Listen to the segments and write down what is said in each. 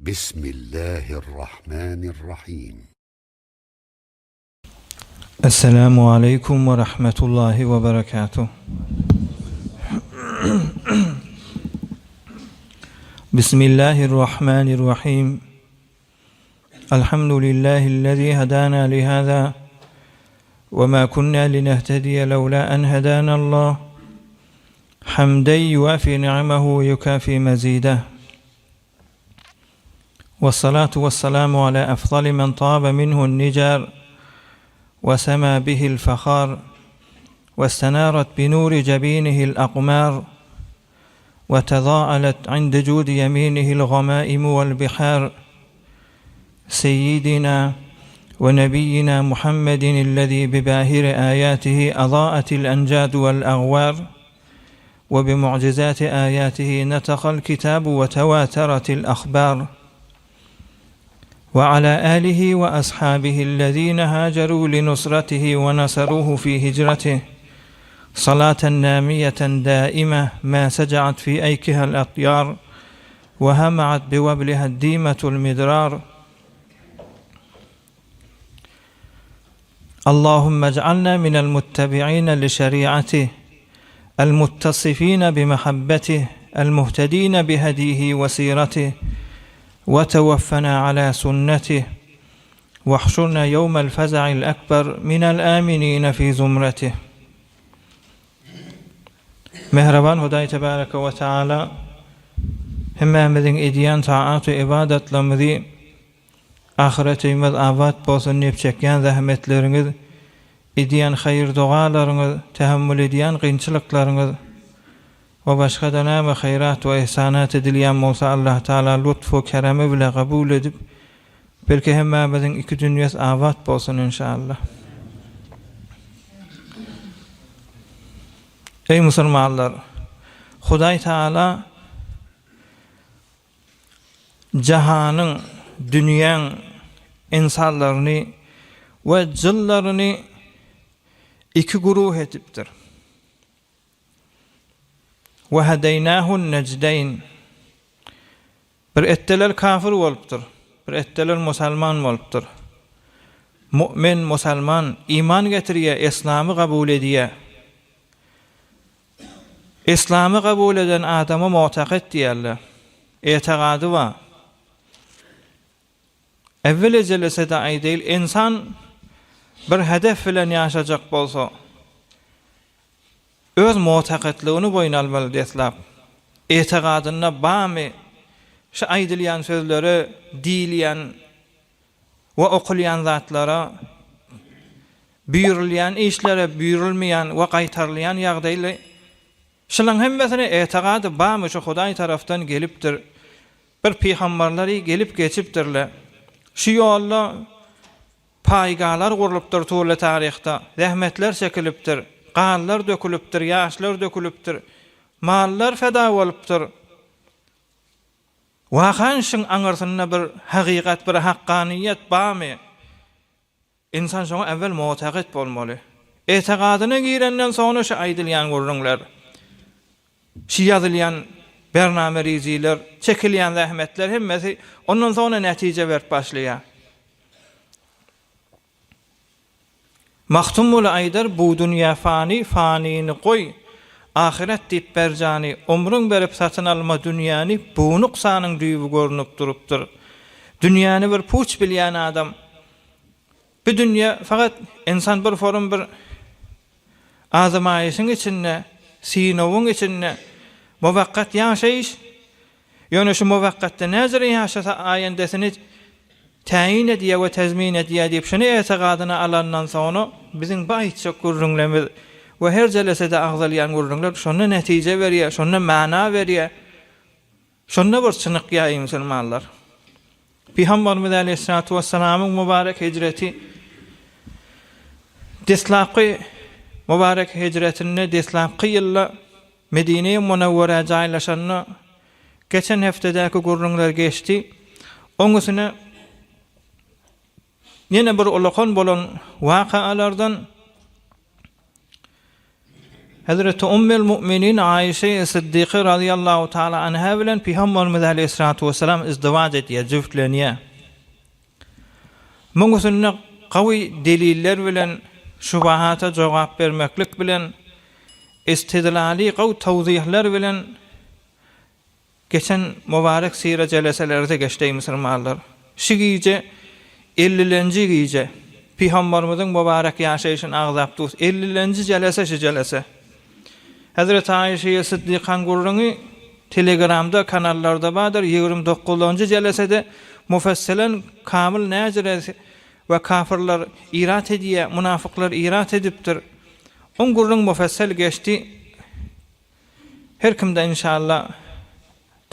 Bismillahirrahmanirrahim. Esselamu aleýkum we rahmetullahi we berekatuh. Bismillahirrahmanirrahim. Alhamdulillahillezî hedâna lihâzâ ve mâ kunnâ linehtediye lewlâ en hedânallah. Hamden yuwâfî ni'amehu ve yukâfî mezîdeh. Wessalatu wessalamu ala efdali men tabe minhu'n nicar ve sema bihil fahar ve istenaret bi nuri cebinihil akmar ve tezaalet inde cudi yeminihil gamaimu vel bihar seyyidina ve nebiyyina Muhammedin illezî bi bahiri âyâtihi azâetil encâdu vel agvâr ve bi mu'cizâti âyâtihi netekal kitâbu ve tevâteretil ahbâr ve alâ âlihi ve ashâbihillezîne hâcerû li nusretihi ve neserûhu fî hicretih salâten nâmiyeten dâime mâ sece'at fî eykihel atyâr ve hema'at bi vebliha dîmetul midrâr Allahümme ec'alna minel muttebi'ine li şeriatih, el muttasifine bi mehabbetih, el muhtedine bi hedihi ve siretih, ve tevaffena ala sünnetih, vehşurna yevmel feza'il ekber minel aminine fi zumretih. Mähriban Hudaý Tebareke we Teala hemmämiziň edýän taat we ybadatlarymyzy Ahyretimiz abat bolsun diýip çekýän zähmetleriňiz, edýän haýyr-dogalaryňyz, tähemmül edýän kynçylyklaryňyz we başga-da näme haýrat we ihsanat edilýän bolsa Allah Tagala lutf we keremi bile kabul edip, belki hemmämiziň iki dünýesi abat bolsun inşallah. Eý musulmanlar! Hudaý Tagala Jahanyň, dünýäň ynsanlaryny we jynlaryny iki guruh edipdir. We hedeýnâhun nejdeýn. Bir etdeler kafir bolupdyr, bir etdeler musalman bolupdyr. Mu'min, musalman, iman getirýär, yslamy kabul edýär. Yslamy kabul eden adama mu'takyt diýerler. Etegady bar. Evvel ejelese-de aýdaýyl, ynsan bir hedef bilen ýaşajak bolsa, öz mu'takytlygyny boýun almaly deslap. Etegadynda barmy şu aýdylýan sözlere, diýilýän we okulýan zatlara, buýrulýan işlere, buýrulmaýan we gaýtarylýan ýagdaýly, şulaň hemmesine etegady barmy şu Hudaý tarapdan gelipdir, bir pygambarlary gelip geçipdirle, şu ýolda paýgalar gurlupdyr turly taryhda, zähmetler çekilipdir, ganlar dökülipdir, ýaşlar dökülipdir, mallar feda bolupdyr. Wakan işiň aňyrsynda bir hakykat, bir hakganyýet barmy? Ynsan şoňa äwwel mutagyt bolmaly. Etigadyna girenden soňra şu aýdylýan gürrüňler, şu ýazylýan bername-rejiler, çekilýän zähmetler hemmesi ondan soňra netije berip başlaýar. Magtymguly aýdar, Bu dünýä fany, fanyny goý, ahyret diýip ber jany, Ömrüň berip satyn alma dünýäni, bu nuksanyň düýbi görnüp durupdyr. Dünýäni bir puç bilýän adam, bu dünýe fakat ynsan bir forum bir azamaýyşyň içinde, synawyň içinde muwakgat ýaşaýyş, Ýöne şu muwakkatda näzire ýaşasa aýendesini täýin edýär we tezmin edýär diýip şuny etigadyna alandan soňra biziň bu aýtjak gürrüňlerimiz we her jelesede agzalýan gürrüňler şonda netije berýär, şonda mana berýär. Şonda bir çynykýar eý musulmanlar. Pygamberimiz aleýhissalatu wessalamyň mübarek hijreti deslapky mübarek hijretinde deslapky ýylda Medine-i Munawwerä jaýlaşanda, geçen hepdedäki gürrüňler geçdi. Oň üstüne ýene bir ulakan bolan wakaalardan. Hezreti Ummül Mu'minin Aişe Syddyky razyýallahu taala anha bilen Pygamberimiz aleýhissalatu wessalam izdiwaç edýär, jübtlenýär. Muň üstünde gawy deliller bilen şubahata jogap bermeklik bilen istidlaly gawy tawzyhlar bilen Geçen mübarek syra jeleselerde geçdi musulmanlar. Şu gije ellilenji gije. Pygambarymyzyň mübarek ýaşaýşyny agzap dus. Ellilenji jelese şu jelese. Hezreti Aişeýe Syddykaň gürrüňi telegramda kanallarda bardyr. 29-njy jelesede mufesselen kamyl näjire we kafyrlar irat edýär, munafyklar irat edipdir. Oň gürrüň mufessel geçdi. Her kimde inşallah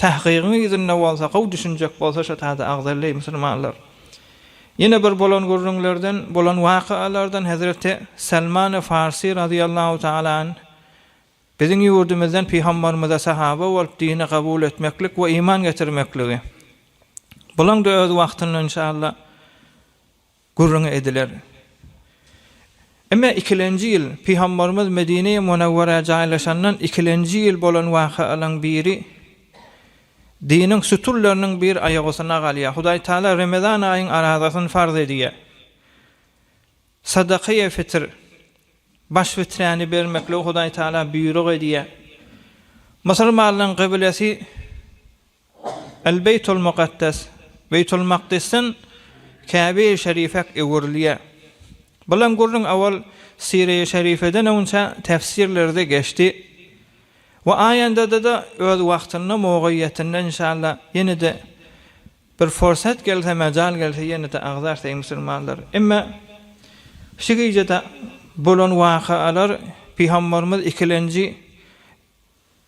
tahkygyň yzynda bolsa gowy düşünjek bolsa şo tada agzalleý musulmanlar. Ýene bir bolan gürrüňlerden bolan wakyalardan hezreti Salmany Farsy razyýallahu taala anh biziň ýurdumyzdan pygambarymyza sahaba bolup dini kabul etmeklik we iman getirmekligi. Bulaň-da öz wagtynda inşallah Gürrüňi ediler. Emma ikilenji ýyl, Pygambarymyz Medine-i Munawwara jaýlaşandan ikilenji ýyl bolan wakalaryň biri, diniň sütünleriniň bir aýagysyna galýar. Hudaý Taala Remezan aýyň arazasyny farz edýär. Sadakaýy fitr, baş fiträni bermekligi Hudaý Taala buýruk edýär. Musulmanlaryň gyblesi El-Beýtul Mukaddes, Beýtul Makdisden Käbe-i Şerifek öwrülýär. Bulan gürrüň owal Sire-i Şerifeden öňçä tefsirlerde geçdi we aýandada-da öz wagtynda, mogaýýetinde inşallah ýene-de bir forsat gelse, mejal gelse ýene-de agzarys eý musulmanlar. Emma şu gijede bolan wakalar Pygambarymyz ikilenji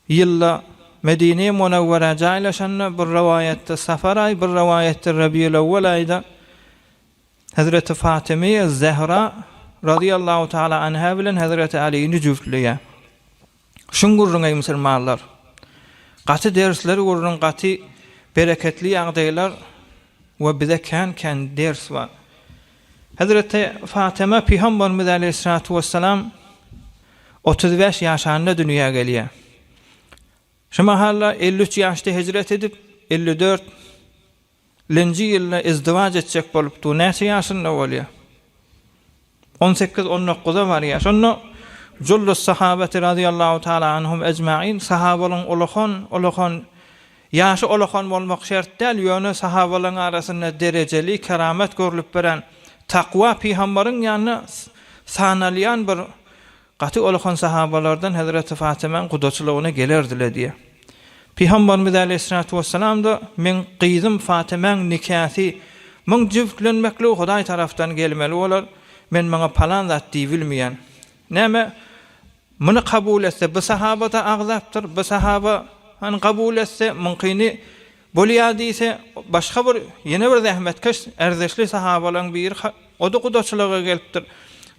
Ýylda Medine-i Munawwara jaýlaşanda, bir rowaýatda Safar aýy, bir rowaýatda Rabiul-Awwal aýda Hezreti Fatymeýe Zehra razyýallahu taala anha bilen Hezreti Alyny jübtleýär. Şuň gürrüň eý musulmanlar. Gaty dersler gürrüň, gaty bereketli ýagdaýlar we bize kän-kän ders bar. Hezreti Fatyma Pygamberimiz aleýhissalatu wessalam 35 ýaşanda dünýä gelýär. Şu mahal 53 ýaşda hijret edip, 54 lenji ýylda izdiwaç etjek bolupdy. Näçe ýaşynda bolýar? 18-19-a barýar. Şonda Jullus sahabeti razyýallahu taala anhum ejmain sahabalaryň ulakan, ulakan ýaşy ulakan bolmak şert däl, ýöne sahabalaryň arasynda derejeli, keramet görlüp beren takwa pygambaryň ýanynda sanalýan bir Gaty ulakan sahabalardan hezreti Fatymaň gudaçylygyna gelerdiler diýýär. Pygamberimiz aleýhissalatu wessalam-da, Meň gyzym Fatymaň nikäsi, muň jübtlenmekligi Hudaý tarapdan gelmeli bolar, men muňa palan zat diýibilmeýän. Näme, muny kabul etse, bu sahaba-da agzapdyr, bu sahaba hany kabul etse, muňkyny Bolýar diýse, başga bir, ýene bir zähmetkeş, erzeşli sahabalaryň biri o-da gudaçylyga gelipdir.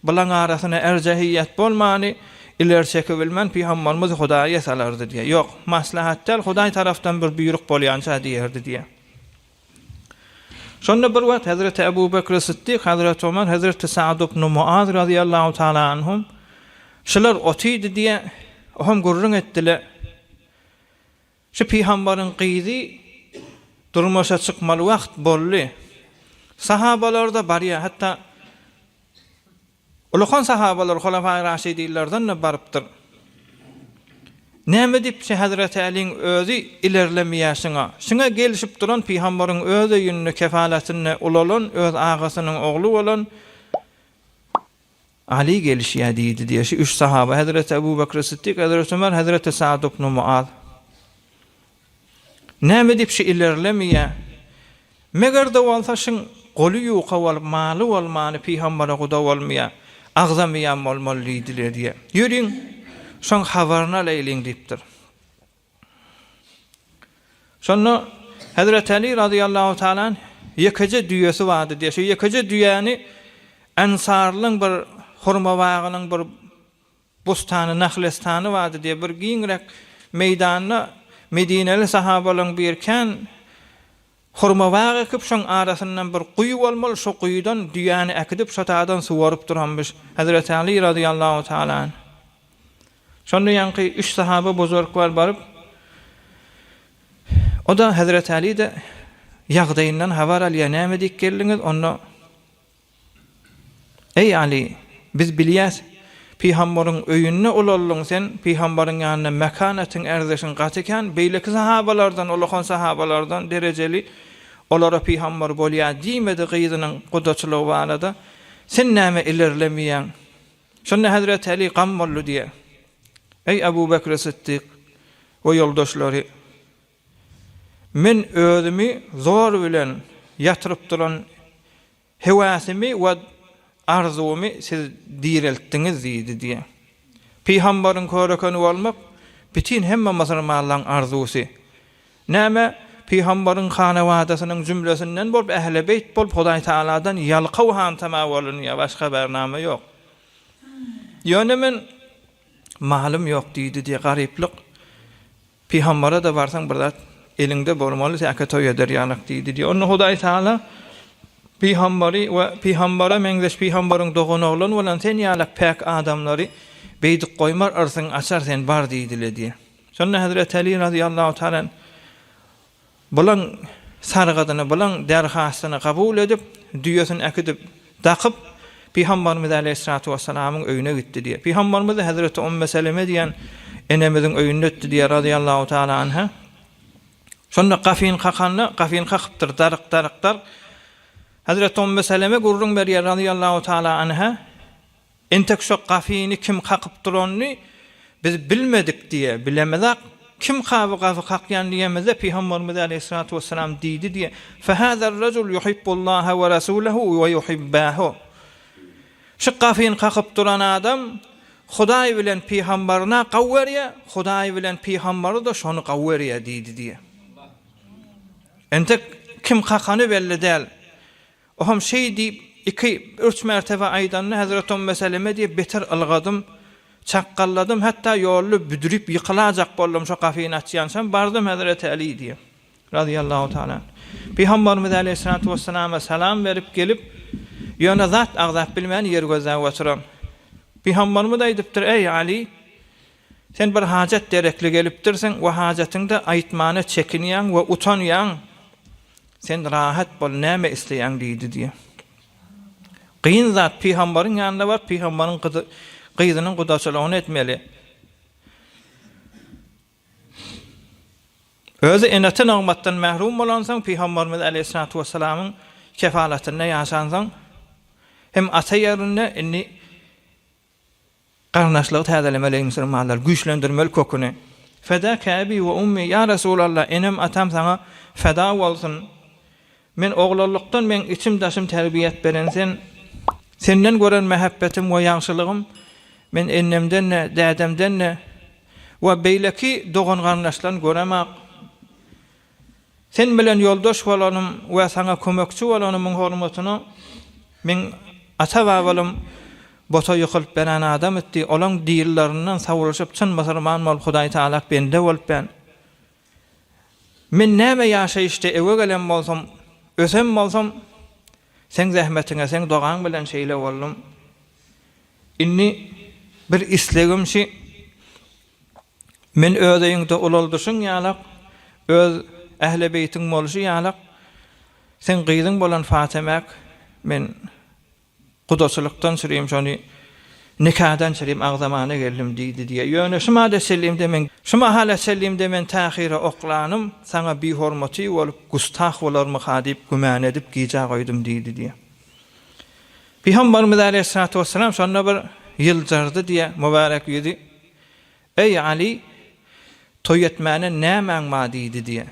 Bulaň arasyna erjehiýet bolmany, ileri çekibilmän pygamberimiz Hudaýa salardy diýýär. Ýok, maslahat däl, Hudaý tarapdan bir buýruk bolýança diýerdi diýýär. Şonda bir wagt Hezreti Ebu Bekri Sytdyk, Hezreti Omar, Hezreti Sa'd ibn Muaz razyýallahu taala anhum şular otydy diýýär. Ohm gürrüň etdiler. Şu pygambaryň gyzy durmuşa çykmaly wagt boldy. Sahabalar-da barýar, hatda ulakan sahabalar Hulafaýy Raşidinlerden-de barypdyr. Näme diýip şu Hezreti Äliň özi ilerlemeýär şuňa? Şuňa gelişip duran pygambaryň öz öýünde kefaletinde ulalan öz agasynyň ogly bolan Aly gelişýär diýdi diýýär. Şu üç sahaba, Hezreti Ebu Bekr Sytdyk, Hezreti Ömer, Hezreti Sa'd ibn Muaz. Näme diýip şu ilerlemeýär? Meger-de bolsa şuň goly ýuka bolup, maly bolmany pygambere guda bolmaýar, agzamaýan bolmaly diýdiler diýýär. Ýörüň, şoň habaryny alaýlyň diýipdir. Şonda Hezreti Aly razyýallahu taala anh ýekeje düýesi bardy diýýär. Şu ýekeje düýäni Ensarlyň bir hurma bagynyň bir bustany, nahlestany bardy diýýär. Bir giňräk meýdanda medineli sahabalaryň biri kän hurma bag ekip, şoň arasyndan bir guýy bolmaly, şo guýudan düýäni äkidip, şo taýdan suwaryp duranmyş Hezreti Aly razyýallahu taala anh. Şonda ýaňky üç sahaba buzurg bar baryp, o-da Hezreti Aly-de ýagdaýyndan habar alýar, näme diýip geldiňiz? Onda Eý Aly, biz bilýäs, pygambaryň öýünde ulaldyň sen, pygambaryň ýanynda mekanatyň, erzişiň gaty kän, beýleki sahabalardan, ulakan sahabalardan derejeli, olara pygambar bolýar diýmedi gyzynyň gudaçylygy barada, sen näme ilerlemeýäň? Şonda Hezreti Aly gam boldy diýýär. Eý Abu Bekri Sytdyk we ýoldaşlary! Men özümi zor bilen ýatyryp duran Höwesimi we arzuwymy siz direltdiňiz diýdi diýýär. Pygambaryň körekeni bolmak bütin hemme musulmanlaryň arzuwsy. Näme, pygambaryň hanawadasynyň jümlesinden bolup ähli beýt bolup Hudaý Tagaladan ýalkaw hantama bolunýar, başga bernama ýok. Ýöne men malym ýok diýdi diýýär, garyplyk. Pygambara-da barsaň bir zat eliňde bolmaly, täke toý eder ýalak diýdi diýýär. Onda Hudaý Tagala pygambary we pygambara meňzeş pygambaryň doganoglany bolan sen ýalak päk adamlary beýdip goýmar, yrsyňy açar, sen bar diýdile diýýär. Şonda Hezreti Aly razyýallahu taala anh Bulaň sargydyny, bulaň derhastyny kabul edip, düýesini äkidip, dakyp, Pygambarymyz aleýhissalatu wessalamyň öýüne gitdi diýýär. Pygambarymyz hezreti Umme Seleme diýen enemiziň öýünde etdi diýýär, razyýallahu taala anha. Şonda gafyny kakanda, gafyny kakypdyr, daryk, daryk, daryk. Hezreti Umme Seleme gürrüň berýär, razyýallahu taala anha. Entek şo gafyny kim kakyp duranyny biz bilmedik diýe, bilemizak, kim kaby gafy kakýan diýemizde Pygamberimiz aleýhissalatu wessalam diýdi diýe, Fehazar-rajul yuhibbullaha we rasulehu we yuhibbahu. Şu gafyny kakyp duran adam Hudaý bilen pygambaryna gaw berýä, Hudaý bilen pygambary-da şony gaw berýä diýdi diýe. Entek kim kakany belli däl. Ohem şeý diýip, iki, üç mertebe aýdanda, Hezreti Ümme Seleme diýip, beter ylgadym, çakgalladym, hatda ýolda büdrüp ýykylajak boldum, şo gapyny açýançam, bardym Hezreti Äli diýip, razyýallahu taala anh. Pygamberimiz aleýhissalatu wesselama salam berip gelip, ýöne zat agzap bilmän ýer gözläp oturan. Pygamberimiz aýdypdyr, Eý, Aly! Sen bir hajat derekli gelipdirsiň we hajatyňda aýtmana çekinýäň we utanýaň. Sen rahat bol, näme isleýäň diýdi diýýär. Kyn zat pygambaryň ýanyna baryp, pygambaryň gyzy, gyzynyň gudaçylygyny etmeli. Özi ene-ata nygmatdan mährum bolansoň, pygambarymyz aleýhissalatu wessalamyň kefalatynda ýaşansoň, hem ata ýerinde indi Garyndaşlygy täzelemeli musulmanlar, güýçlendirmeli köküni. Fedake ebi we ummi, ýa Resulallah, enem atam saňa feda bolsun. Men oglanlykdan meň içim daşym terbiýet beren sen. Senden gören mähepbetim we ýagşylygym men ennemden-de, dädemden-de we beýleki dogan-garyndaşdan göremak. Sen bilen ýoldaş bolanym we saňa kömekçi bolanymyň hormatyna meň ata-babalym bota ýykylyp beren adam etdi, olaň dillerinden sowulyşyp çyn musulman bolup Hudaý Tagalak bende bolup ben. Men näme ýaşaýyşda ewe gelen bolsam, ösen bolsam, seň zähmetiňe, seň dogaň bilen şeýle boldum. Indi bir islegim şi, Men öz öýüňde ulaldyşyň ýalak, öz ähli beýtiň bolşy ýalak, seň gyzyň bolan Fatemäk men gudaçylykdan çürim şony nikadan çürim agzamana geldim diýdi diýýär. Ýöne şu mada çenlimde men şu mahala çenlimde men Tahyra oklanym saňa bihormaty bolup gustah bolarmyka diýip gümän edip gijä goýdum diýdi diýýär. Pygamberimiz aleýhissalatu wessalam şonda bir ýylgyrdy diýýär, mübärek ýüzi. Eý, Aly, toý etmäne nämäň bar diýdi diýýär.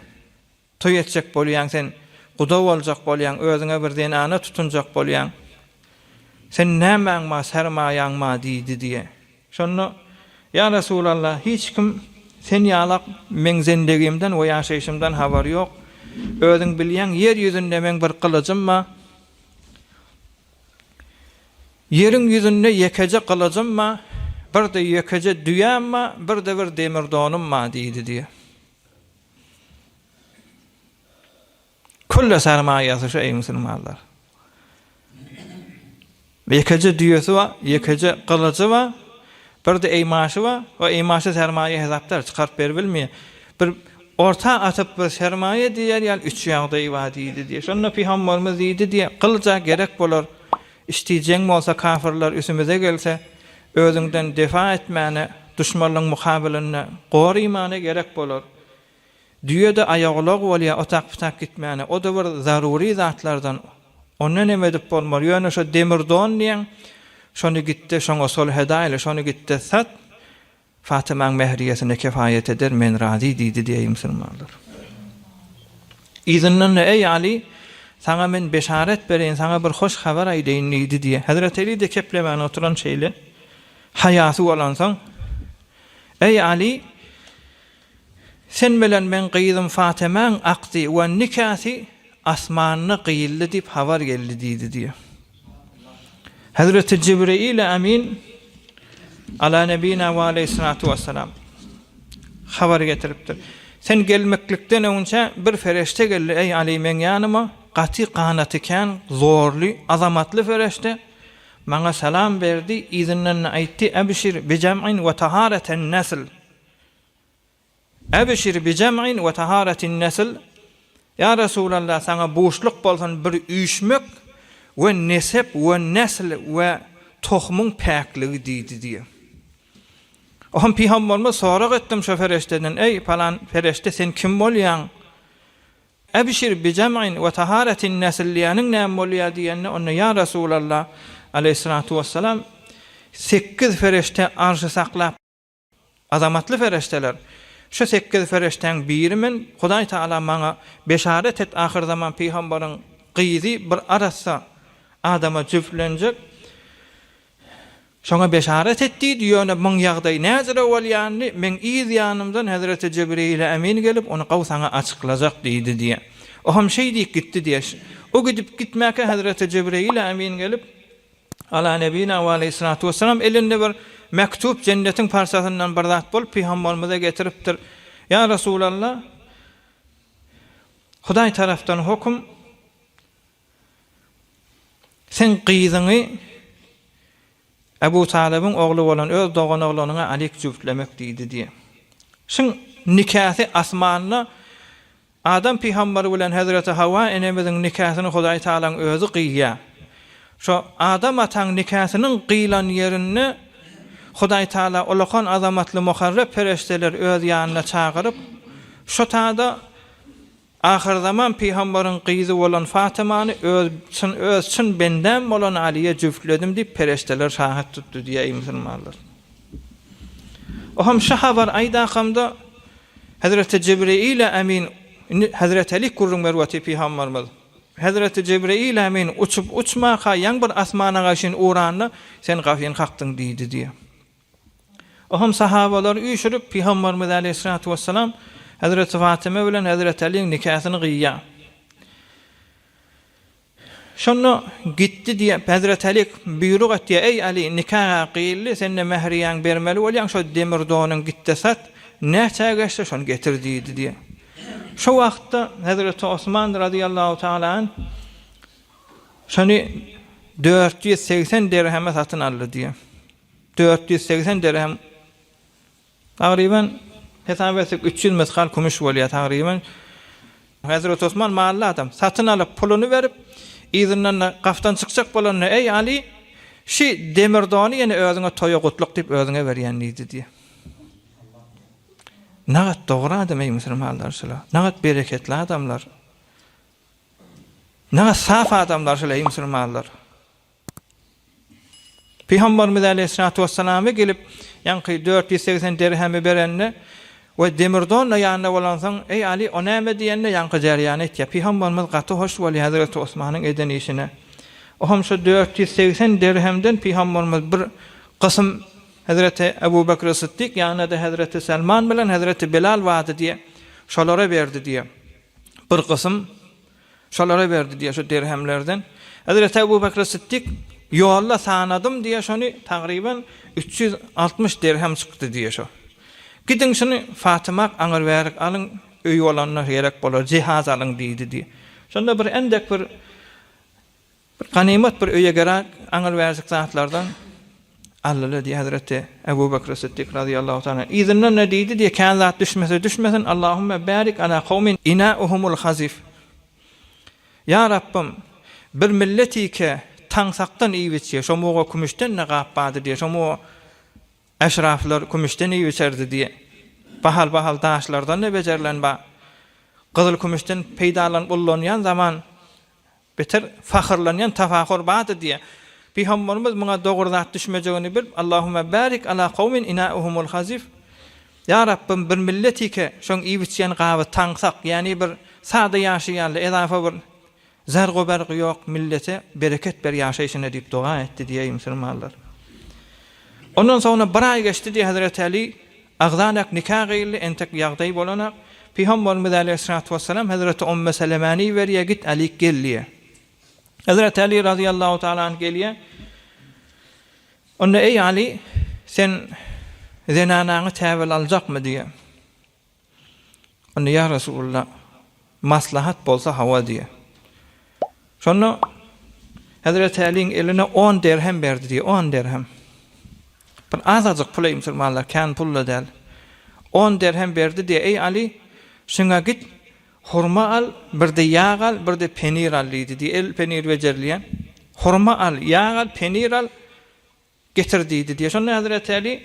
Toý etjek bolýaň sen, guda boljak bolýaň, özüňe bir zenana tutunjak bolýaň. Sen nämäň bar, sermaýaň bar diýdi diýýär. Şonda, Ýa Resulallah, hiç kim sen ýalak meň zendigimden we ýaşaýşymdan habary ýok. Özüň bilýäň, ýer ýüzünde meň bir gylyjym bar. Ýeriň ýüzünde ýekeje gylyjym bar, bir-de ýekeje düýäm bar, bir-de bir demir donum bar diýdi diýýär. Külle sermaýasy şu eý musulmanlar. Ýekeje düýesi bar, ýekeje gylyjy bar, Bir-de eýmaşy bar, o eýmaşy sermaýa hesap däl, çykaryp beribilmeýär. Bir orta atyp bir sermaýa diýer ýaly üç ýagdaýy bar diýdi diýýär. Şonda pygamberimiz diýdi diýýär, Gylyja gerek bolar, içdi jeň bolsa kafyrlar üsümize gelse, özüňden defa etmäne, duşmanlyň mukabylynda gorymana gerek bolar. Düýe-de aýagulag bolýar otak-putak gitmäne, o-da bir zarury zatlardan, ondan hem edip bolmaz, ýöne şo demir don diýen, şony git-de şoňa sulh edaýly, şony git-de sat, Fatymaň mähriýesine kefaýet eder, men razy diýdi diýeý musulmanlar. Yzyndan-da, Eý, Aly, saňa men beşaret bereýin, saňa bir hoş habar aýdaýyn diýdi diýe. Hezreti Eli-de keplemän oturan şeýle haýasy bolansoň, Eý, Aly, Sen bilen meň gyzym Fatemäň akdy we nikasy asmanda gyýyldy diýip habar geldi diýdi diýýär. Hezreti Jibreýil Emin ala nebina we aleýhissalatu wessalam habar getiripdir. Sen gelmeklikden öňçä bir fereşte geldi, eý Aly meň ýanyma, gaty ganaty kän, zorly, azamatly fereşte, maňa salam berdi, yzyndan-da aýtdy, Ebşir bi jem'in we tahareten nesl. Ebşir bi jem'in we taharetin nesl, Ýa Resulallah, saňa buşluk bolsun bir üýşmek we nesep we nesl we tohumyň päkligi diýdi diýýär. Ohm pygamberimiz sorag etdim şo fereşdeden, Eý, palan fereşde sen kim bolýaň? Ebşir bi jem'in we taharetin nesl diýeniň näme bolýar diýende, onda Ýa Resulallah, aleýhissalatu wessalam, sekiz fereşde arşy saklap, Azamatly fereşdeler, Şu sekiz fereşdäň biri men, Hudaý Tagala maňa beşaret et ahyrzaman pygambaryň gyzy bir arassa adama jübtlenjek, şoňa beşaret et diýdi, ýöne muň ýagdaýy näjüre bolýanyny meň yz ýanymdan hezreti Jebreýil Emin gelip ony gowy saňa açyklajak diýdi diýýär. O hem şeý diýip gitdi diýýär. O gidip gitmäkä hezreti Jebreýil Emin gelip, Ala nebina we aleýhissalatu wessalam elinde bir mektup jennetiň parçasyndan bir zat bolup pygamberimize getiripdir. Ýa Resulallah, Hudaý tarapdan hokum sen gyzyňy Ebu Talybyň ogly bolan öz doganoglanyňa Alyk jübtlemek diýdi diýe. Şuň nikasy asmanda Adam pygamber bilen hezreti Hawa enemiziň nikasyny Hudaý Tagalaň özi gyýýar. Şo Adam ataň nikasynyň gyýlan ýerinde Hudaý Tagala ulakan azamatly muharrep pereşdeleri öz ýanyna çagyryp, şo tada ahyrzaman pygamberiň gyzy bolan Fatymany öz çyn öz çyn bendäm bolan Alyýa jübtledim diýip pereşdeler şahat tutdy diýýär eý musulmanlar. Oham şu habar aýdakamda Hezreti Jebreýil Emin, indi Hezreti Alik gürrüň berip otyr pygamberimiz. Hezreti Jebreýil Emin uçup uçmaka ýaň bir asmana gaşyn uranda sen gafyn kakdyň diýdi diýýär. Oham sahabalary üýşürip pygamberimiz aleýhissalatu wessalam Hezreti Fatyma bilen Hezreti Aliň nikasyny gyýýar. Şonda gitdi diýýär. Hezreti Aly buýruk etýär, Eý, Aly, nika gyýyldy, sen-de mähriýäňi bermeli bolýaň, şo demir donuňy git-de sat, näçä geçse, şony getir diýdi diýýär. Şo wagtda Hezreti Osman razyýallahu taala anh şony 480 dirheme satyn aldy diýýär. 480 dirhem Tagryban, hesap etsek, 300 mysgal kümüş bolýar tagryban. Hezreti Osman mally adam. Satyn alyp, puluny berip, yzyndan-da gapdan çykjak bolanda, Eý, Aly, şi demir dony ýene özüňe toýa gutluk diýip özüňe berýän diýdi diýýär. Nagat dogry adam eý musulmanlar şular. Nagat bereketli adamlar. Nagat saf adamlar şular eý musulmanlar. Pygamberimiz aleýhissalatu wessalama gelip, ýaňky 480 dirhemi berende we demir don-da ýanynda bolansoň, Eý, Aly, o näme diýende, ýaňky jerýany aýtýar. Pygamberimiz gaty hoş bolýar hezreti Osmanyň eden işine. Ohm şu 480 dirhemden pygamberimiz bir gysym hezreti Ebu Bekri Sytdyk, ýanynda-da hezreti Selman bilen hezreti Bilal bardy diýýär. Şolara berdi diýýär. Bir gysym Şolara berdi diýýär şu dirhemlerden. Hezreti Ebu Bekr Sytdyk ýolda sanadym diýýär şony tagryban 360 dirhem çykdy diýýär şo. Gidiň şuny Fatymak aňyr bärik alyň öý bolanda gerek bolar jihaz alyň diýdi diýýär. Şonda bir endek bir bir ganymat bir öýe gerek aňyr bärjik zatlardan. Aldylar diýýär Hezreti Ebu Bekr Siddik razyýallahu taala. Yzyndan-da diýdi diýýär, kän zat düşmese düşmesin, Allahümme bärik ala kawmin inauhumul hazif. Ýa Rabbym, bir millet ike taňsakdan iýip-içýär, şo muga kümüşden-de gap bardy diýýär, şo muga eşraflar kümüşden iýip-içerdi diýýär. Bahal-bahal daşlardan-da bejerilen bar. Gyzyl-kümüşden peýdalanyp ullanýan zaman Beter fahyrlanýan tafahur bardy diýýär. Pygamberimiz muňa dogry zat düşmejegini bilip, Allahümme barik ala kawmin inauhumul hazif, Ýa Rabbym bir millet ike şoň iýip-içýän gaby taňsak, ýagny bir sada ýaşaýarlar, ezafa bir zargu-bergy ýok millete bereket ber ýaşaýşyna diýip doga etdi diýeý musulmanlar. Ondan soňra bir aý geçdi diýýär Hezreti Aly, Agzanak nika gyýyldy, entek ýagdaý bolanak. Pygamberimiz aleýhissalatu wessalam hezreti Umme Selemäni iberýär, git Alik gel diýýär. Hezreti Ali razyýallahu taala anh gelýär. Onda eý Ali, sen zenanaňy täwil aljakmy diýýär. Onda ýa Resulallah, maslahat bolsa hawa diýýär. Şonda Hezreti Äliň eline on derhem berdi diýýär, on derhem. Bir azajyk pul eý musulmanlar, kän pul-da däl. On derhem berdi diýýär, eý Aly, şuňa git, hurma al, bir-de ýag al, bir-de penir al diýdi diýýär, el penir bejerilýär. Hurma al, ýag al, penir al, Getir diýdi diýýär. Şonda Hezreti Äli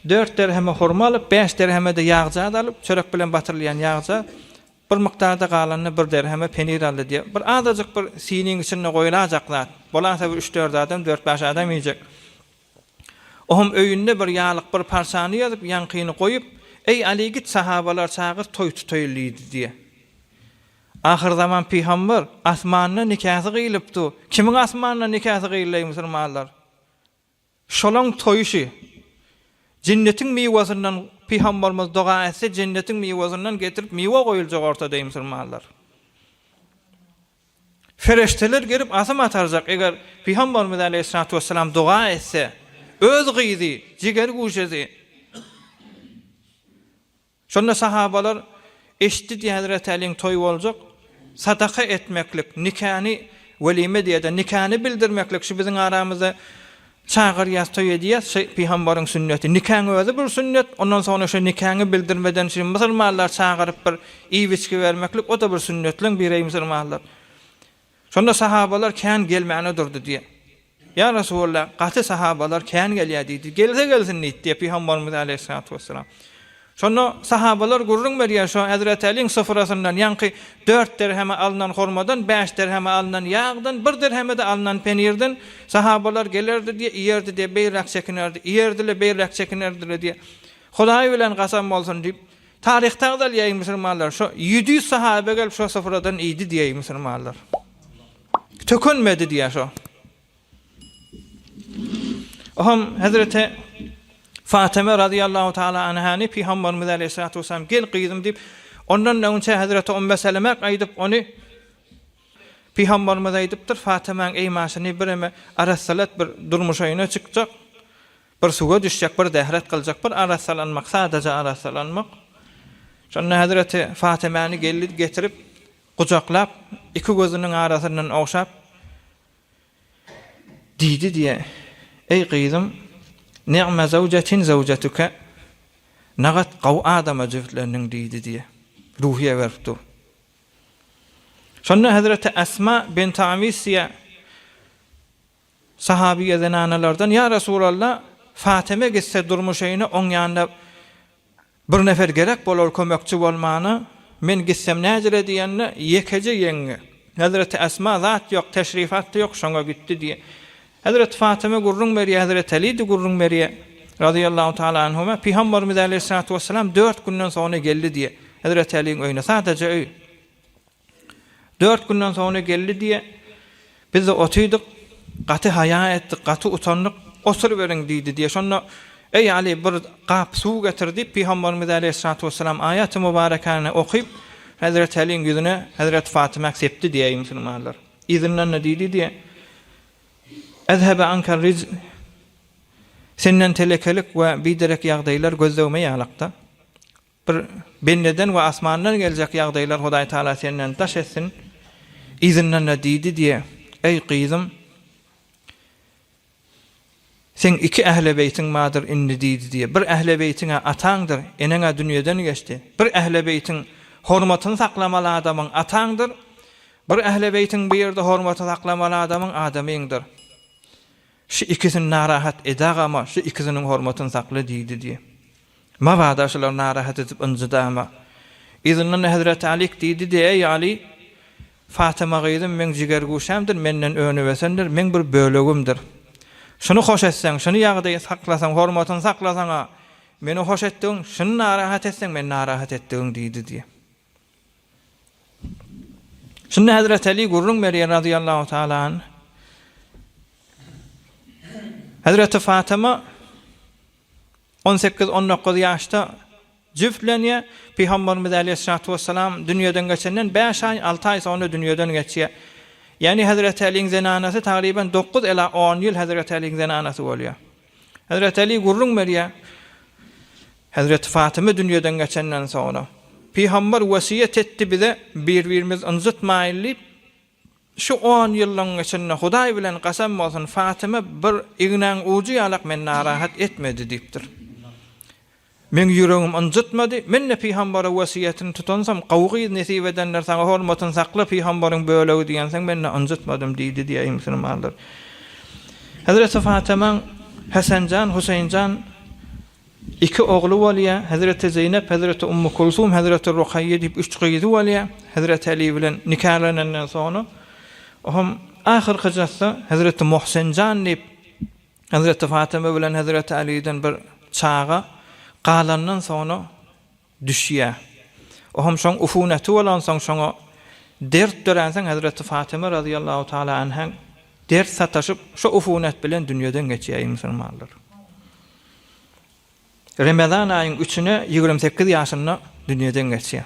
dört derheme hurma alyp, bäş derheme-de ýagjaz alyp, çörek bilen batyrylýan ýagjaz, bir mukdarda galanyny bir derheme penir aldy diýýär. Bir azajyk bir siniň içinde goýulajak zat. Bolansa bir üç-dört adam, dört-bäş adam iýjek. Ohm öýünde bir ýalyk bir parçany ýazyp, ýaňkyny goýup, Eý, Aly git sahabalary çagyr, toý tutaýyl diýdi diýýär. Ahyrzaman pygamber asmanda nikasy gyýylypdy. Kimiň asmanda nikasy gyýyldy eý musulmanlar? Şolaň toýy şi. Jennetiň miwasyndan pygamberimiz doga etse jennetiň miwasyndan getirip miwe goýuljak ortada eý musulmanlar. Fereşteler gelip asym atarjak eger pygamberimiz aleýhissalatu wessalam doga etse öz gyzy jiger guşesi. Şonda sahabalar, Eşitdi diýýär Hezreti Äliň toýy boljak, sadaka etmeklik, nikany welime diýýär-de, nikany bildirmeklik, şu biziň aramyzda çagyrýas, toý edýäs, şu pygambaryň sünneti. Nikaň özi bir sünnet, ondan soňra şu nikaňy bildirmeden şu musulmanlar çagyryp bir iýip-içgi bermeklik, o-da bir sünnetleň biri eý musulmanlar. Şonda sahabalar kän gelmäne durdy diýýär. Ýa Resulallah, gaty sahabalar kän gelýär diýdi. Gelse gelsin diýdi diýýär Pygamberimiz aleýhissalatu wessalam. Şonda sahabalar gürrüň berýär, şo Hezreti Äliň syfrasyndan, ýaňky dört derheme alnan hurmadan, bäş derheme alnan ýagdan, bir derheme-de alnan penirden sahabalar gelerdi diýýär, iýerdi diýýär, beýräk çekinerdi, iýerdi-le, beýräk çekinerdi-le diýýär. Hudaý bilen kasam bolsun diýip, Taryhda agzalýar eý musulmanlar, şo 700 sahabe gelip şo sofradan iýdi diýýär eý musulmanlar. Tökünmedi diýýär şo. Oham Hezreti Fatyma razyýallahu taala anhany Pygamberimiz aleýhissalatu wessalam gel gyzym diýip, ondan öňçe Hezreti Umme Seleme aýdyp ony Pygamberimiz aýdypdyr, Fatymaň eýmaşyny bireme arassalat bir durmuş öýüne çykjak. Bir suwa düşjek, bir zähret kyljak, bir arassalanmak, sadaja arassalanmak. Şonda hezreti Fatymäni geldi getirip, gujaklap, iki gözüniň arasyndan ogşap, diýdi diýe, Eý gyzym, ni'me zawjetin zawjetuke, nagat gowy adama jübtlendiň diýdi diýe. Ruhiýe berip dur. Şonda hezreti Esma bint Amis diýe, Sahabyýa zenanalardan, Ýa Resulallah, Fatyma gitse durmuş öýüne, oň ýanynda bir nefer gerek bolar kömekçi bolmana, men gitsem näjele diýende, ýekeje ýeňňe, Hezreti Esma zat ýok, teşrifat-da ýok, şoňa gitdi diýýär. Hezreti Fatyma gürrüň berýär, Hezreti Aly-da gürrüň berýär, razyýallahu taala anhuma, Pygamberimiz aleýhissalatu wessalam dört günden soňra geldi diýýär, Hezreti Alyň öýüne, sadaja öý. Dört günden soňra geldi diýe. Biz-de otydyk. Gaty haýa etdik, gaty utandyk. Oturyberiň diýdi diýe. Şonda, Eý, Aly, bir gap suw getir diýip, Pygamberimiz aleýhissalatu wessalam aýaty mübarekäni okyp, Hezreti Alyň ýüzüne Hezreti Fatyma sepdi diýe, eý, musulmanlar. Yzyndan-da diýdi diýe, Ezhebe anka rijz, Senden telekelik we biderek ýagdaýlar gözdegme ýalakda. Bir bendeden we asmandan geljek ýagdaýlar Hudaý Tagala senden daş etsin. Yzyndan-da diýdi diýe, Eý, gyzym! Seň iki ähle beýtiň bardyr indi diýdi diýýär. Bir ähle beýtiň-ä ataňdyr, eneň-ä dünýeden geçdi. Bir ähle beýtiň hormatyny saklamaly adamyň ataňdyr, bir ähle beýtiň bu ýerde hormaty saklamaly adamyň adamyňdyr. Şu ikisini narahat edagama, şu ikisiniň hormatyny sakla diýdi diýýär. Mabada şulary narahat edip ynjydama. Yzyndan-da Hezreti Alyk diýdi-de, Eý, Aly! Fatyma gyzym meň jigerguşämdir, menden önüp-ösendir, meň bir bölegimdir. Şuny hoş etseň, şuny ýagdaý saklasaň, hormatyny saklasaň-a, meni hoş etdigiň, şuny narahat etseň, meni narahat etdigiň diýdi diýýär. Şunda Hezreti Aly gürrüň berýär razyýallahu taala anh. Hezreti Fatyma 18-19 ýaşda jübtlenýär. Pygamberimiz äleyhissalatu wessalam dünýeden geçenden bäş aý, alty aý soňra dünýeden geçýär. Ýagny Hezreti Alyň zenanasy tagryban dokuz ela on ýyl Hezreti Alyň zenanasy bolýar. Hezreti Aly gürrüň berýär. Hezreti Fatyma dünýeden geçenden soňra, Pygamber wesýet etdi bize, bir-birimizi ynjytmaýyl diýip, şu on ýylyň içinde Hudaý bilen kasam bolsun, Fatyma bir ignäň ujy ýalak meni narahat etmedi diýipdir. Meň ýüregim ynjytmady, men-de Pygambere wesýetini tutansam, gowy gyz nesip edenler saňa hormatyny sakla Pygamberyň bölegi diýensoň men-de ynjytmadym diýdi diýýär musulmanlar. Hezreti Fatymaň Hesenjan, Huseýnjan iki ogly bolýar, Hezreti Zeýnep, Hezreti Ummu Kulsum, Hezreti Rukaýýe diýip üç gyzy bolýar. Hezreti Aly bilen nikalanandan soňra ohm ahyrky jasda Hezreti Muhsenjan diýip Hezreti Fatyma bilen Hezreti Alydan bir çaga galandan soňra düşýär. Ohm şoň ufuneti bolansoň şoňa dert döränsoň Hezreti Fatyma razyýallahu taala anha dert sataşyp şo ufunet bilen dünýeden geçýär eý musulmanlar. Remezan aýyň üçüne 28 ýaşynda dünýeden geçýär.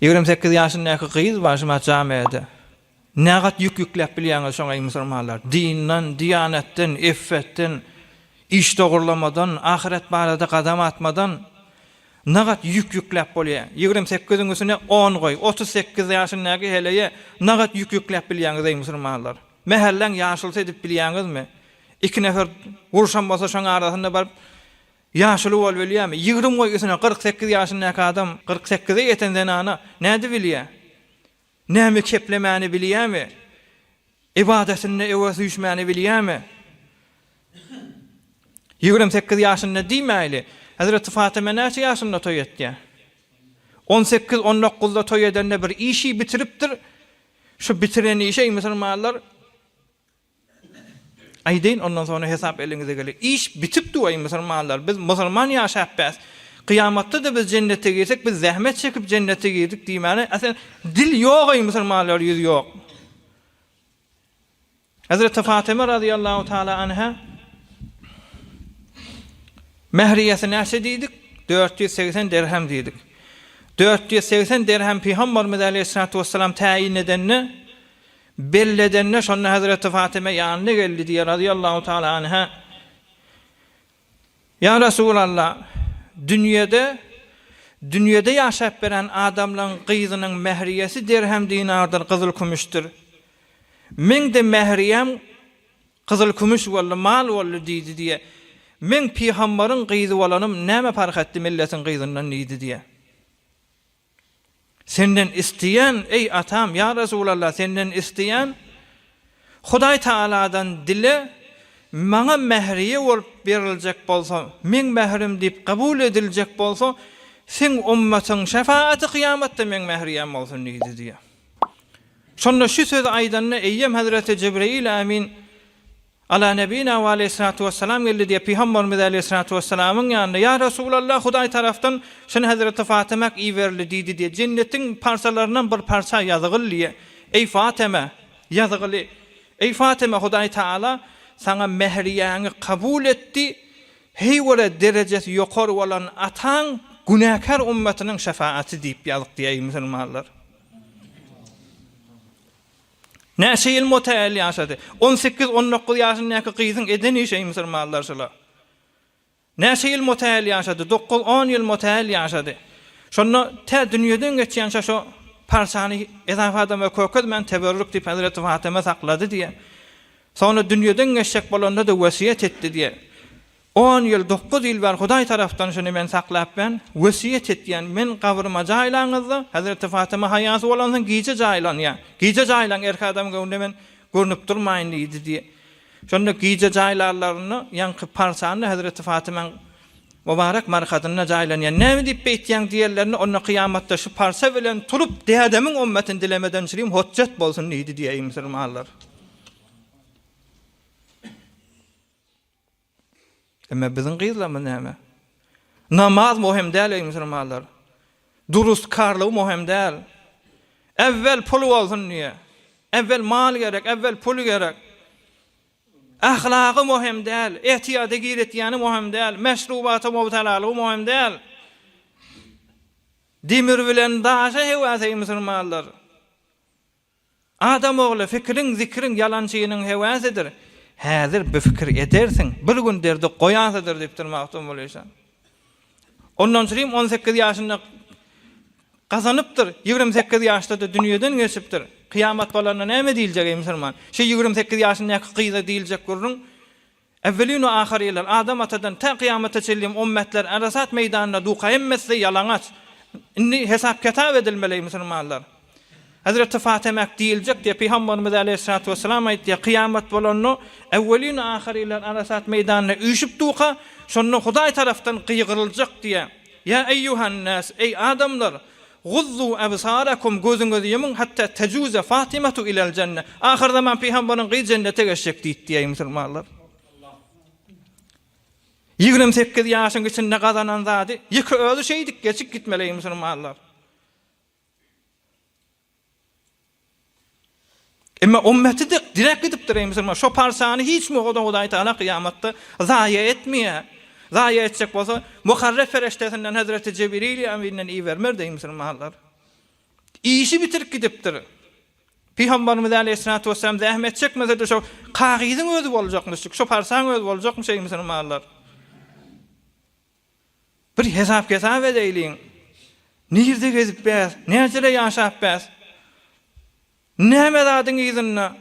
28 ýaşyndaky gyz bar şumat jamiada. Nägat ýük ýükläp bilýäňiz şoňa eý musulmanlar? Dinden, diýanetden, iffetden, iş dogurlamadan, ahyret barada gadam atmadan nagat ýük ýükläp bolýa? Ýigrim sekiziň üstüne on goý, 38 ýaşyndaky heleýe nagat ýük ýükläp bilýäňiz eý musulmanlar? Mähelläň ýaşulysy edip bilýäňizmi? Iki nefer gurşan bolsa şoň arasynda baryp ýaşuly bolup bilýämi? Ýigrim goý üstüne 48 ýaşyndaky adam 48-e ýeten zenana nädibilýä? Näme keplemäni bilýämi? Ybadatynda öwe süýşmäni bilýämi? 28 ýaşynda diýmäýli. Hezreti Fatyma näçe ýaşynda toý etýär? 18, 19-da toý edende bir işi bitiripdir. Şu bitiren işi eý musulmanlar Aýdaýyn ondan soňra hesap eliňize geler. Iş bitip dur eý musulmanlar. Biz musulman ýaşap bäs. Kyýamatda-da biz jennete girsek biz zähmet çekip jennete girdik diýmäne aslynda dil ýok eý musulmanlar ýüz ýok. Hezreti Fatyma razyýallahu taala anha Mähriýesi näçe diýdik? 480 derhem diýdik. 480 derhem Pygamberimiz aleýhissalatu wessalam täýin edende Belledende şonda Hezreti Fatyma ýanyna geldi diýýär razyýallahu taala anha. Ýa Resulallah, dünýede dünýede ýaşap beren adamlaň gyzynyň mähriýesi derhem dinardyr, gyzyl kümüşdir. Meň-de mähriýäm gyzyl kümüş boldy, mal boldy diýdi diýýär. Meň pygambaryň gyzy bolanym näme parh etdi milletiň gyzyndan diýdi diýýär. Senden isleýän, eý, atam, ýa Resulallah, senden isleýän, Hudaý Tagaladan dile, maňa mähriýe bolup beriljek bolsa, meň mährim diýip kabul ediljek bolsa, seň ummatyň şefagaty kyýamatda meň mähriýäm bolsun diýdi diýýär. Şonda şu sözi aýdanda eýýäm Hezreti Jebreýil Ämin Ala nebina we aleýhissalatu wessalam geldi diýip, Pygamberimiz aleýhissalatu wesselamyň ýanyna, Ýa Resulallah, Hudaý tarapdan şuny hezreti Fatymak iberildi diýdi diýip, jennetiň parçalaryndan bir parça ýazygyl diýip, Eý Fatyma, ýazygyly, Eý Fatyma, Hudaý Tagala saňa mähriýäňi kabul etdi, heý görä derejesi ýokary bolan ataň günäkär ummatynyň şefaaty diýip ýazyk diýip, eý musulmanlar. Näçe ýyl motäel ýaşady? On sekiz, on dokuz ýaşyndaky gyzyň eden işi eý musulmanlar şula. Näçe ýyl motäel ýaşady? Dokuz, on ýyl motäel ýaşady. Şonda tä dünýeden geçýänçä şo parçany ezafa adama kökezmän teberrük diýip Hezreti Fatyma saklady diýýär. Soňra dünýeden geçjek bolanda-da wesýet etdi diýýär. On ýyl, dokuz ýyl bäri Hudaý tarapdan şuny men saklap ben, wesýet etýän, men gabryma jaýlaňyzda, Hezreti Fatyma haýasy bolansoň gije jaýlanýar. Gije jaýlaň, erkek adamyň göwnüne men görnüp durmaýyn diýdi diýýär. Şonda gije jaýlarlarynda ýaňky parçany Hezreti Fatymaň mübarek markadynda jaýlanýar. Näme diýip beýtýäň diýenlerinde, onda kyýamatda şu parça bilen turup dädemiň ommetini dilemeden çürim hotjet bolsun diýdi diýýär musulmanlar. Emma biziň gyzlarymyz näme? Namaz möhüm däl eý musulmanlar. Durustkarlygy möhüm däl. Äwwel pul bolsun diýe. Äwwel mal gerek, äwwel pul gerek. Ahlagy möhüm däl, ehtiýada giretýäni möhüm däl, meşrubata mubtalalygy möhüm däl. Demir bilen daşa höwes eý musulmanlar. Adam ogly, fikriň, zikriň ýalançynyň hewesidir. Häzir bu fikir edersiň, bir gün derdi goýansydyr diýipdir Magtymguly şa. Ondan çürim 18 ýaşynda gazanypdyr, 28 ýaşda-da dünýeden geçipdir. Kyýamat bolanda näme diýiljek eý musulman? Şu 28 ýaşyndaky gyza diýiljek gürrüň Ewwelin we ahyrylar, Adam atadan tä kyýamata çenli ummetler Arasat meýdanynda duka hemmesi ýalaňaç. Indi hesap-kitap edilmeli eý musulmanlar. Hezreti Fatemäk diýiljek diýip Pygamberimiz aleýhissalatu wessalam aýtýar, kyýamat bolanda ewwelin we ahyrylar Arasat meýdanynda üýşüp duka, şonda Hudaý tarapdan gygyryljak diýýär. Ýa eýýuhan-nas, eý adamlar, Guzzu absarakum, gözüňizi ýumuň, hatta tejuze Fatimatu ilel jenne. Ahyrzaman pygamberiň gyzy jennete geçjek diýdi diýeý musulmanlar. 28 ýaşyň içinde gazanan zady ýeke özi şeýdip geçip gitmeli eý musulmanlar. Emma ummeti de direk gidipdir eý musulman. Şo parçany hiç muhada Hudaý Taala kyýamatda zaýa etmeýär. Zaýa etjek bolsa, mukarreb pereştesinden Hezreti Jebirili Aminden ibermezdi eý musulmanlar. Işi bitirip gidipdir. Pygamberimiz aleýhissalatu wessalam zähmet çekmese-de şo kagyzyň özi boljakmyş, şo parçaň özi boljakmyş eý musulmanlar. Bir hesap-kitap edeýliň. Nirde gezip bäs, näçede ýaşap bäs? Näme zadyň yzynda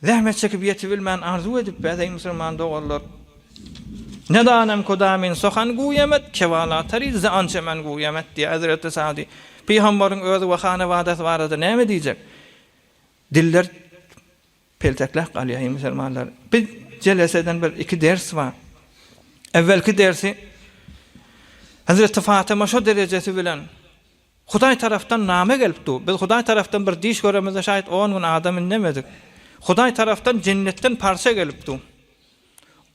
zähmet çekip ýetibilmän arzuw edip bäs, eý musulman doganlar? Nedanem kudamin sohan guýemet, kewalatari ze ançe men guýemet diýýär Hezreti Sadi. Pygambaryň özi we hanabadasy barada näme diýjek? Diller Peltekläp galýar musulmanlar. Biz jeleseden bir iki ders bar. Evvelki dersi Hazreti Fatyma şo derejesi bilen Hudaý tarapdan name gelip dur. Biz Hudaý tarapdan bir diş göremizde şaýat 10 gün adam indemedik. Hudaý tarapdan jennetden parça gelip dur.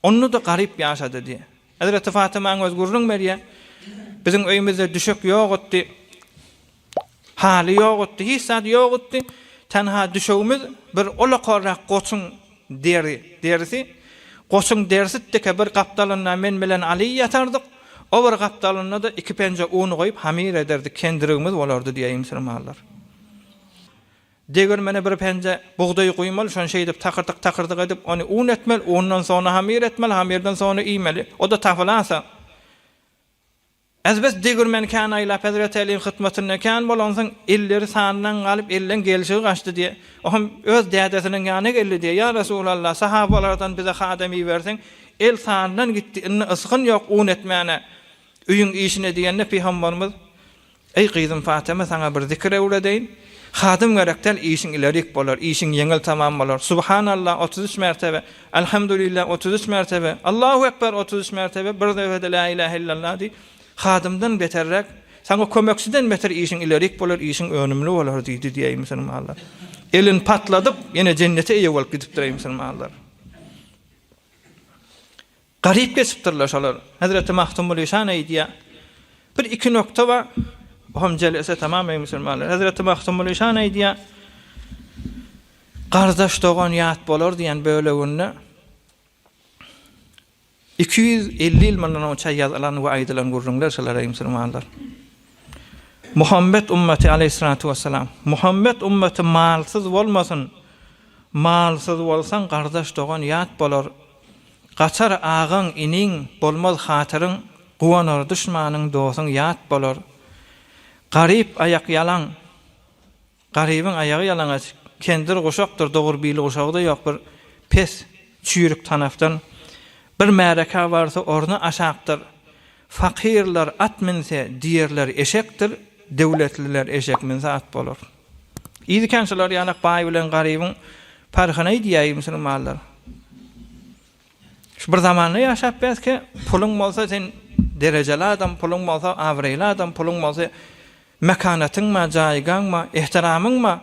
Onda-da garyp ýaşady diýýär. Hezreti Fatymaň özi gürrüň berýär. Biziň öýümizde düşek ýokdy. Haly ýokdy, hiç zat ýokdy. Tenha düşegimiz bir ulakarrak goçuň deri, derisi. Goçuň derisi dike bir gapdalynda men bilen Aly ýatardyk. O bir gapdalynda-da iki penje un goýup hamyr ederdik, kendirigimiz bolardy diýýär musulmanlar. Degirmene bir penje bugdaý guýmaly, şony şeýdip takyrdyk-takyrdyk edip, ony un etmeli, undan soňra hamyr etmeli, hamyrdan soňra iýmeli. O-da tapylasa. Ezbes degirmeni kän aýlap, Hezreti Äliň hyzmatynda kän bolansoň, elleri sandan galyp, elden gelşigi gaçdy diýýär. O hem öz dädesiniň ýanyna geldi diýýär, Ýa Resulallah, sahabalardan bize hadym iberseň, el sandan gitdi, indi ysgyn ýok un etmäne, öýüň işine diýende, Pygamberimiz, Eý, gyzym Fatyma, saňa bir zikir öwredeýin. Hadym gerek däl, işiň ilerik bolar, işiň ýeňil tamam bolar. Subhanallah 33 mertebe, Elhamdülillah 33 mertebe, Allahu Ekber 33 mertebe, bir defe-de La ilahe illallah diý. Hadymdan beterräk, saňa kömekçiden beter işiň ilerik bolar, işiň önümli bolar diýdi diýeý musulmanlar. Elini patladyp, ýene jennete eýe bolup gidipdir eý musulmanlar. Garyp geçipdirler şolar. Hezreti Magtymguly şan aýdýar. Bir iki nokta bar. Ohm jelese tamam eý musulmanlar. Hezreti Magtymguly şan aýdýar. Gardaş dogan ýat bolar diýen böleginde 250 ýyl mundan öňçe ýazylan we aýdylan gürrüňler şolar eý musulmanlar. Muhammet ummeti aleyhissalatu vesselam. Muhammet ummeti malsyz bolmasyn. Malsyz bolsaň gardaş dogan ýat bolar. Gaçar agaň, iniň, bolmaz hatyryň, Guwanar duşmanyň, dosuň ýat bolar. Garyp aýak ýalaň, Garybyň aýagy ýalaňaç, Kendir guşakdyr, dogry bil guşagy-da ýok, bir. Pes, çüýrük tanapdan. Bir märekä barsa orny aşakdyr. Fakyrlar at münse, diýerler eşekdir, döwletliler eşek münse at bolar. Yzykän şular ýalak baý bilen garybyň parhyny diýäý musulmanlar. Şu bir zamanda ýaşap bäskä, puluň bolsa sen derejeli adam, puluň bolsa abraýly adam, puluň bolsa mekanatyň bar, jaýgaň bar, ehtiramyň bar.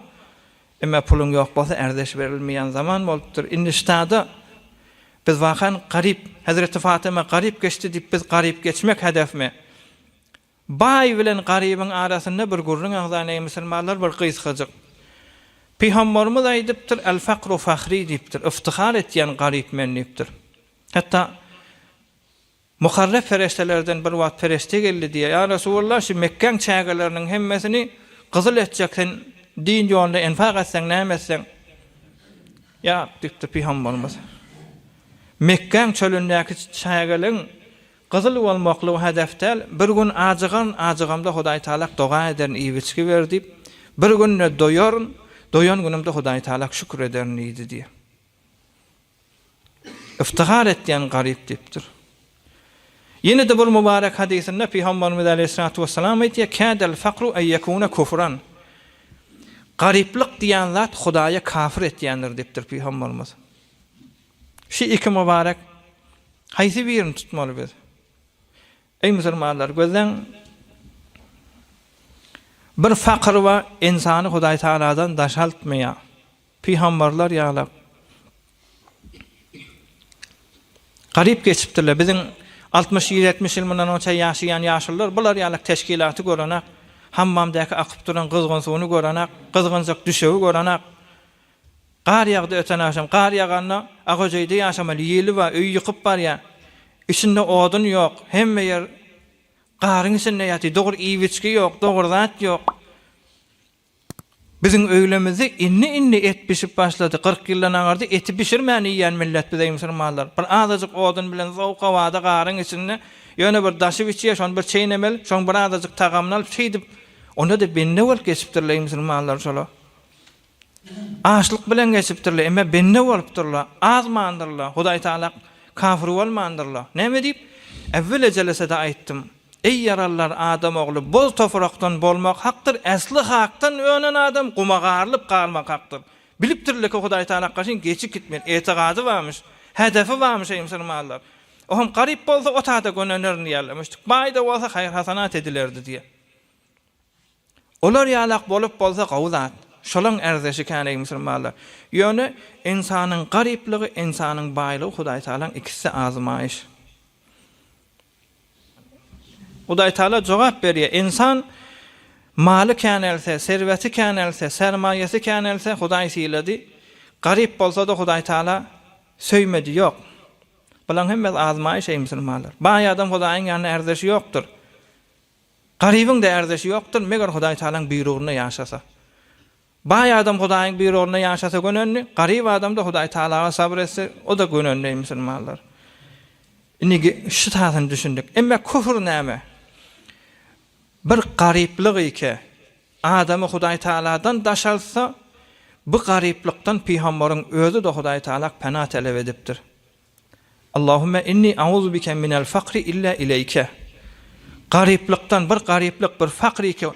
Emma puluň ýok bolsa ärdeş berilmeýän zaman bolupdyr. Indi ştada biz wakan garyp, Hezreti Fatyma garyp geçdi diýip biz garyp geçmek hedefmi? Baý bilen garybyň arasynda bir gürrüň agzan eý musulmanlar bir gysgajyk. Pygambarymyz aýdypdyr El fakru fahri diýipdir, yftyhar etýän garyp men diýipdir. Hatda mukarreb pereştelerden bir wagt pereşte geldi diýýär, Ýa Resulallah şu Mekgäň çägeleriniň hemmesini gyzyl etjek sen din ýolunda enfak etseň näme etseň. Ýa diýipdir pygambarymyz. Mekgäň çölündäki çägeligiň Gyzyl bolmaklygy hedef däl, bir gün ajygaryn, ajygamda Hudaýtagalak doga ederin, iýip-içgi ber diýip, bir günde doýaryn, doýan günümde Hudaýtagalak şükür ederin diýdi diýýär. Yftihar etýän garyp diýipdir. Ýene-de bir mübarek hadysynda Pygamberimiz aleýhissalatu wessalam aýdýar, Kädel fakru en ýekune kufran. Garyplyk diýen zat Hudaýa kafir etýändir diýipdir Pygamberimiz. Şu iki mübarek haýsy birini tutmaly biz? Eý musulmanlar, gözläň. Bir fakyr bar, ynsany Hudaý Tagaladan daşaltmaýar. Pygamberler ýalak. Garyp geçipdirler. Biziň 60-70 ýyl mundan onça ýaşaýan ýaşulular bular ýalak teşkilaty görenak, hammamdaky akyp duran gyzgyn suwuny görenak, gyzgynjak düşegi görenak. Gar ýagdy öten agşam. Gar ýaganda Agajöýde ýaşamaly. Ýeli bar, öýi ýykyp barýar. Içinde odun ýok. Hemme ýer garyň içinde ýatyr. Dogry iýip-içgi ýok, dogry zat ýok. Biziň öýlemizde indi-indi et bişip başlady. 40 ýyldan aňyrda eti bişirmän iýýän millet biz eý musulmanlar. Bir azajyk odun bilen sowuk howada garyň içinde ýöne bir daşy biçýär, şony bir çeýnemeli, şoň bir azajyk tagamyny alyp şeýdip, onda-da bende bolup geçipdirler eý musulmanlar şolar. Açlyk bilen geçipdirler, emma bende bolupdyrlar, azmandyrlar, Hudaý Tagala kafir bolmandyrlar. Näme diýip? Äwwel ejelesede aýtdym. Eý ýaralylar, adam ogly boz toprakdan bolmak hakdyr, äsli hakdan önen adam guma garylyp galmak hakdyr. Bilipdirler ki, Hudaý Tagala gaşyn geçip gitmeli, etigady barmyş, hedefi barmyş eý musulmanlar. Ohm garyp bolsa o tada gönenerin diýerler. Müşrik baý-da bolsa haýyr-hasanat edilerdi diýer. Olar ýalak bolup bolsa gowy zat. Şolaň ärdeşi kän eý musulmanlar. Ýöne ynsanyň garyplygy ynsanyň baýlygy Hudaý Tagalaň ikisi azmaýyş. Hudaý Tagala jogap berýär. Ynsan maly känelse, serweti känelse, sermaýasy känelse Hudaý sylady. Garyp bolsada Hudaý Tagala söýmedi ýok. Bulaň hemmesi azmaýyş eý musulmanlar. Baý adam Hudaýyň ýanynda ärdeşi ýokdur. Garybyň-da ärdeşi ýokdur, meger Hudaý Tagalaň buýrugynda ýaşasa. Baý adam Hudaýyň buýrugynda ýaşasa gönendi, garyp adam-da Hudaý Tagalaga sabyr etse, o-da gönendi, eý musulmanlar. Indi şu tasyny düşündik. Emma küfür näme? Bir garyplyk ike, adamy Hudaý Tagaladan daşaltsa, bu garyplykdan pygambaryň özi-de Hudaý Tagala pena talap edipdir. Allahümme inni auzu bike minel fakri illa ileýke. Garyplykdan, bir garyplyk, bir fakr iki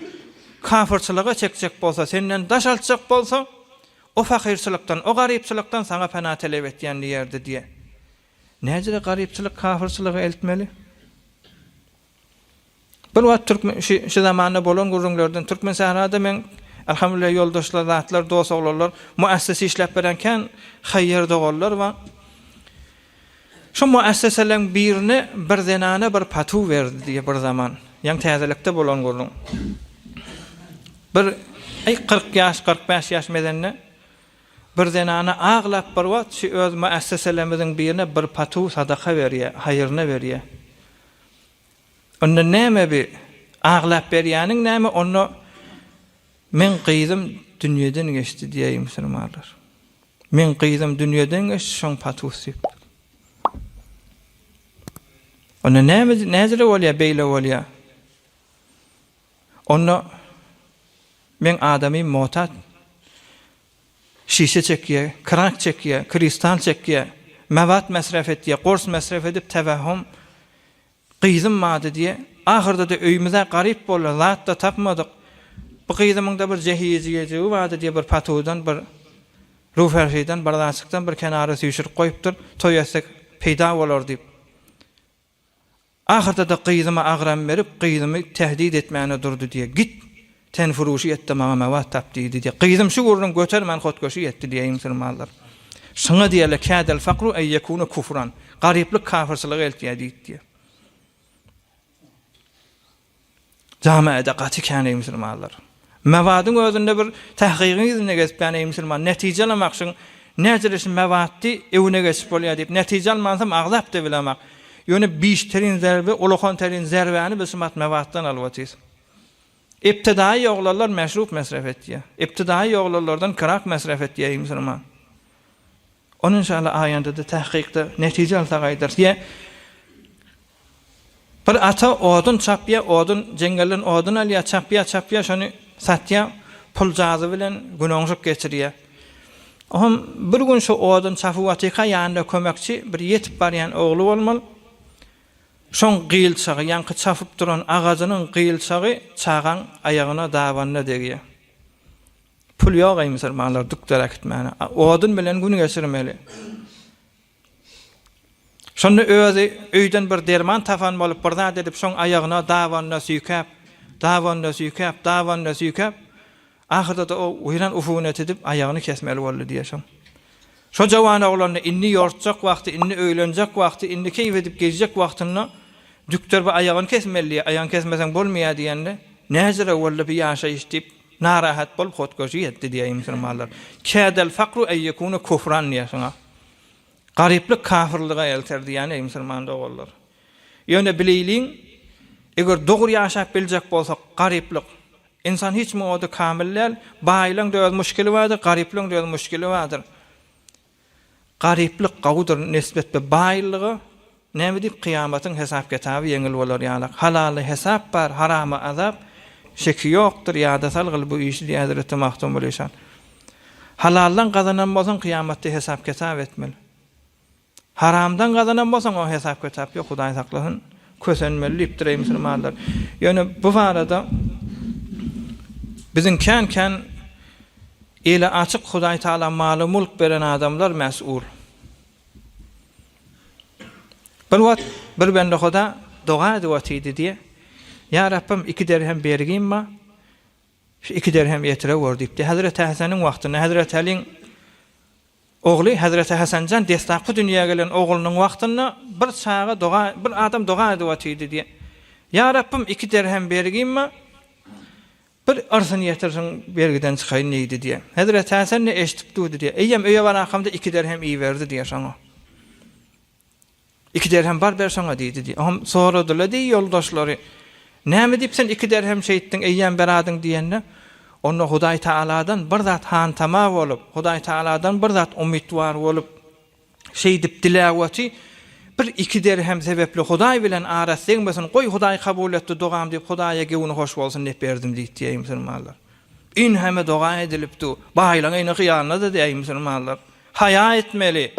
kafyrçylyga çekjek bolsa, senden daş altjak bolsa, o fakyrçylykdan, o garypçylykdan saňa pena telep etýän diýerdi diýe. Näjele garypçylyk kafyrçylyga eltmeli? Bir wagt türkmen şu şu zamanda bolan gürrüňlerden Türkmen sährada meň Alhamdulillah ýoldaşlar zatlar dos oglanlar muassese işläp beren kän haýyr doganlar bar. Şu muasseseleň birine bir zenana bir patuw berdi diýe bir zaman. Ýaň täzelikde bolan gürrüň. Bir aý 40 ýaş 45 ýaş mezende bir zenana aglap bir wagt şu öz muasseselerimiziň birine bir patuw sadaka berýä, haýyryna berýä. Onda näme bi aglap berýäniň näme onda meň gyzym dünýeden geçdi diýäý musulmanlar. Meň gyzym dünýeden geçdi şoň patus diýip. Onda näme näjele bolýa beýle bolýa. Onda meň adamym motat. Şişe çekýär, krak çekýär, kristal çekýär, mewat mesref etýär, gors mesref edip tewehhum gyzym bardy diýýär. Ahyrda-da öýümiz-ä garyp boldy, zat-da tapmadyk. Bu gyzymyň-da bir jehiýejigi bardy diýýär, bir patuwdan, bir ruferşiden, bir zatjykdan bir kenara süýşürip goýupdyr, toý etsek peýda bolar diýip. Ahyrda-da gyzyma agram berip, gyzymy tehdit etmäne durdy diýýär. Git, tenfuruşy et-de maňa mewat tap diýdi diýýär. Gyzym şu gürrüň götermän hotköşi etdi diýýär musulmanlar. Şuňa diýerler, Kädel fakru en ýekune kufran. Garyplyk kafyrçylyga eltýär diýdi diýýär. Jamiada gaty kän eý musulmanlar. Mewadyň özünde bir tahkygyň yzynda gezipýän eý musulman netije alamak şuň näjele şu mewatdy öwüne geçip bolýar diýip netije almansam agzap-da bilemak. Ýöne biş terin zerbe ulakan terin zerbäni biz şumat mewatdan alyp otyrys. Ibtidaýy oglanlar meşrup mesref etýär. Ibtidaýy oglanlardan krak mesref etýär eý musulman. Ony inşallah aýanda-da tahkykda netije alsak aýdarys. Ýa Bir ata odun çapýar, odun jeňňelden odun alýar, çapýar, çapýar, şony satýar, puljazy bilen gün oňşuk geçirýär. Oňam bir gün şu odun çapyp otyrka ýanynda kömekçi bir ýetip barýan ogly bolmaly. Şoň gyýylçagy, ýaňky çapyp duran agajynyň gyýylçagy çagaň aýagyna, dabanyna degýär. Pul ýok-eý musulmanlar dükdere äkitmäne. Odun bilen gün geçirmeli. Şonda özi öýden bir derman tapan bolup, bir zat edip, şoň aýagyna, dabanyna süýkäp, dabanyna süýkäp, dabanyna süýkäp, ahyrda-da o weýran ufunet edip, aýagyny kesmeli boldy diýýär şoň. Şo jawan oglanda indi ýortjak wagty, indi öýlenjek wagty, indi keýp edip gezjek wagtynda dükder bir aýagyny kesmeli diýýär, aýagyny kesmeseň bolmaýar diýende, näjere boldy bu ýaşaýyş diýip, narahat bolup hotgöşi etdi diýýär musulmanlar. Kädel fakru eýýekune kufran diýýär şoňa. Garyplyk kafyrlyga elter diýýän eý musulman doganlar. Ýöne bileýliň, eger dogry ýaşap biljek bolsak, garyplyk, ynsan hiç muňada kamil däl, baýlaň-da öz muşkili bardyr, garyplaň-da öz muşkili bardyr. Garyplyk gowudyr nisbetde baýlyga, näme diýip kyýamatyň hesap-kitaby ýeňil bolar ýalak. Halala hesap bar, harama azap, şeki ýokdur, ýada salgyl bu işi diýýär Hezreti Magtymguly şan. Halaldan gazanan bolsaň kyýamatda hesap-kitap etmeli. Haramdan gazanan bolsaň oňa hesap-kitap ýok, Hudaý saklasyn, kösenmeli diýipdir eý musulmanlar. Ýöne bu barada biziň kän-kän eli açyk Hudaý Taala maly-mulk beren adamlar mes'ul. Bir wagt bir bende Huda doga edip otyrdy diýe, Ýa Rabbym iki derhem bergim bar, Şu iki derhem ýetire gör diýipdi. Hezreti Heseniň wagtynda, Hezreti Alyň ogly Hezreti Hesenjan deslapky dünýä gelen oglunyň wagtynda bir çaga doga, bir adam doga edip otyrdy diýýär. Ýa Rabbym, iki derhem bergim bar, bir yrsyny ýetirsiň, bergiden çykaýyn diýdi diýýär. Hezreti Hesen-de eşidip durdy diýýär. Eýýäm öýe barakamda iki derhem iberdi diýýär şoňa. Iki derhem bar ber şoňa diýdi diý. Oňam soradyla diý ýoldaşlary. Näme diýip sen iki derhem şeýtdiň eýýäm beradyň diýende, onda Hudaý Tagaladan bir zat hantama bolup, Hudaý Tagaladan bir zat umytwar bolup, şeýdip diläwaty bir iki derhem sebepli Hudaý bilen arasy degmesin, goý Hudaý kabul etdi dogam diýip Hudaýa göwni hoş bolsun diýip berdim diýdi diýeý musulmanlar. Inheme doga edilipdi. Baýlaň eýni hyýalynada diýeý musulmanlar. Haýa etmeli.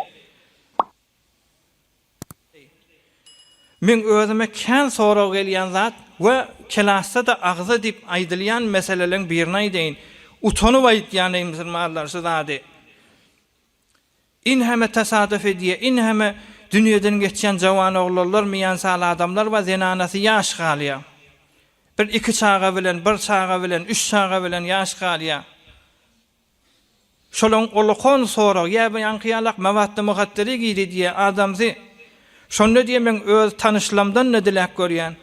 Meň özüme kän sorag gelýän zat we kelasda-da agza diýip aýdylýan meseleleň birini aýdaýyn. Utanyp aýtýan eý musulmanlar şu zady. Inheme tasaduf edýä, inheme dünýeden geçýän jawan oglanlar miýansal adamlar bar zenanasy ýaş galýa. Bir iki çaga bilen, bir çaga bilen, üç çaga bilen ýaş galýa. Şolaň olakan sorag, ýa bu ýaňky ýalak mabatda muhadderi giydi diýýä adamsy. Şonda diýýä meň öz tanyşlamdan-da diläp görýän.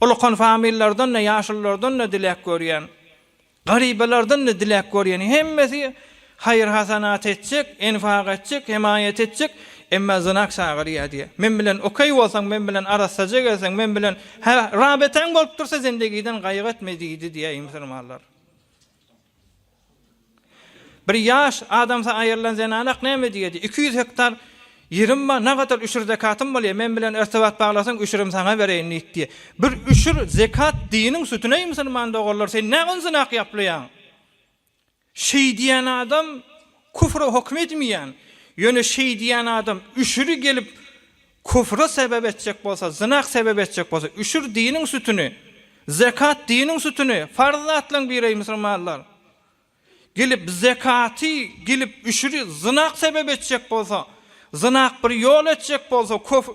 Olakan famillerden-de, ýaşululardan-da diläp görýän. Garybalardan-da diläp görýän. Hemmesi haýyr-hasanat etjek, enfak etjek, hemaýat etjek, emma zynak çagyrýa diýýä. Men bilen okey bolsaň, men bilen arassaja gelseň, men bilen hä rabetäň bolup dursa zendegiden gaýgy etme diýdi diýýä eý musulmanlar. Bir ýaş adamsy aýrylan zenanak näme diýedi? 200 hektar ýerim bar, nagadar üşür zekatym bolýar, men bilen irtibat baglasaň üşürim saňa bereýin diýipdi. Bir üşür zekat diniň sütüneý musulman doganlar, sen näme ony zynak ýaplaýaň? Şeý diýen adam. Küfre höküm edmeýän. Ýöne şeý diýen adam üşüri gelip küfre sebep etjek bolsa, zynak sebep etjek bolsa, üşür diniň sütüni, zekat diniň sütüni, farz zatlaryň biri eý musulmanlar. Gelip zekaty, gelip üşüri zynak sebep etjek bolsa, zynak bir ýol etjek bolsa, köf